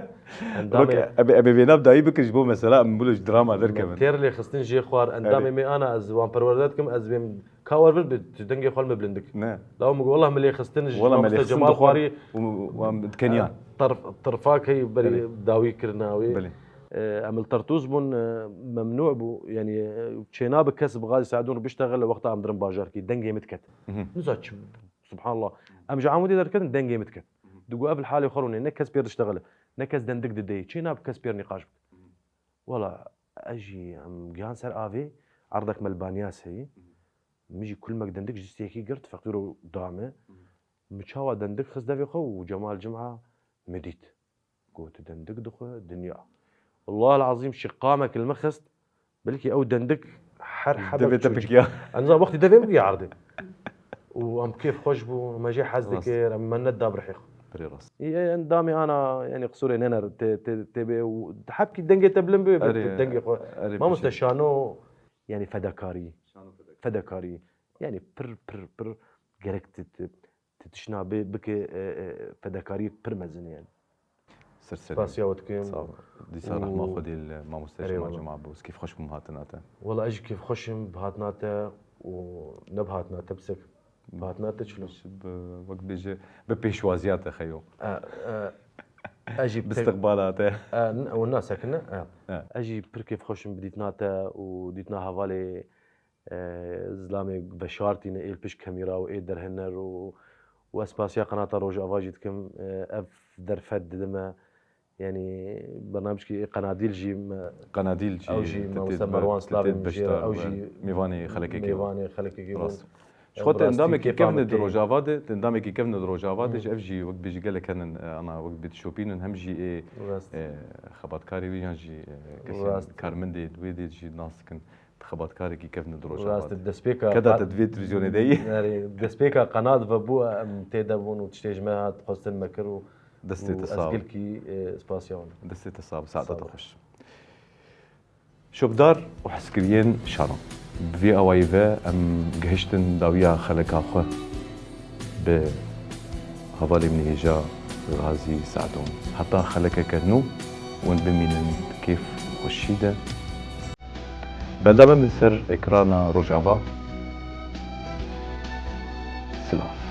Endamê Wek ebe, ebe vêna bi dayî bikir ji bo mesela em bilo ji drama derkevin. Me têr lê xistin jê xwar. Endamê Erê. Me ana ez wan perwerde dikim, ez bêm Ka wer vir bi, tu dengê xwe li me bilind dik. Ne. Law min got, "Wallah min lê xistin ji Wala me lê mamoste xistin Cemal dixwar Xwarî." û wan dikeniyan. Terf-, terfak heyî berî Belê. Dawî kirina wê. Belê. E, em li tertûz bûn, e, memnû bû. Yanî, e, çênabe kes bi gazî Seedûn re biştexile wexta em dirin bajarkî. Dengê min diket. Mhm. Niza çi, subhanallah. Em ji Amûdê derketin, dengê min diket. Mhm. Digot, "Ev li halê xwe rûnê, ne kes pêr diştexile, ne kes dendik dideyê. Çênabe kes pêr nîqaş bike." Mhm. Wela, ez jî em gihan ser avê, erdek me li Banyas heye. Mhm. Min jî kulmek dendik ji destê yekî girt, feqîro da me. Mhm. Min çawa dendik xist devê xwe û Cemal Cuma min dît. Got, "Tu dendik dixwe dinya." Wallahil ezîm şiqamek li min xist, belkî ew dendik her hebek Devê te çû. Pikiya. Ez nizanim wextî devê min giya erdê. Û em kêf xweş bû, me jê hez Rast. Dikir, em me neda bi rihê xwe. Pirê rast. Î, ê, endamê ana, yanî qisûrê nêne, tê, tê, tê bê û hebkî dengê te bilind bê, Erê, tu dengê xwe. Erê, Mamoste pişt. Şano, yanî fedakarî. Şano fedakarî. Fedakarî. Yanî pir, pir, pir gerek tu, tu, tu tişna bê, bike, e, e, fedakarî pir mezin e yanî. Ser serê. Spasiya we dikim. Sağ ol. Dîsa Û rehma Xwedê li mamoste Erê Cuma wala. Cuma bû. Ez kêfxweş bûm hatina te. Wala ez jî kêfxweş im bi hatina te û ne bi hatina te, bi sek. Bi hatina te çilo? Bi, wek bêje, bi pêşwaziya te xeyo. E, e, ez jî Bi pê- istiqbala te. E, n-, û na sekine, e. E. Ez jî pir kêfxweş im bi dîtina te û dîtina hevalê, e, zilamê veşartîne ê li pişt kamîra û ê derhêner û, û ez spasiya qenata Rojava jî dikim, e, ev derfet dide me. Yanî bernamijkî ê Qenadîl jî me, Qenadîl jî ew jî te, te, mamoste te, Merwan te, Slavê te min jê re, beşdar ew be. Jî Mêvanê xelekekê bû. Mêvanê xelekekê bû. Rast. Ji xwe te Bi rastî endamekî kêfa kevne min di tê. Rojava de, te endamekî kevne di Rojava de, Hı. Ji ev jî wek bêjî gelek henin, e, ana wek bê dişopînin, hem jî ê, Rast. E, xebatkarê wî yan jî, e, kesên Rast. Karmendê di wê dê jî nas dikin. Xebatkarekî kevne di Rojava Rast, de. Destpêka Keda qan- te di vê televîzyonê de yî. Erê, destpêka qenat vebû, em tê de bûn û tiştê ji me hat, xwestin me kir û, Destê û te ez sağ ol. Gelkî, e, spasiya wan. Destê te sağ ol, saeta Sağ te ol. Xweş. Şopdar û hezkiriyên şaran. Bi vî awayî ve em gihiştin dawiya xeleka xwe bi hevalê min hêja Gazî Seedûn. Heta xelekeke nû hûn bimînin di kêf û xweşî de. Benda me min ser ekrana Rojava. Silav.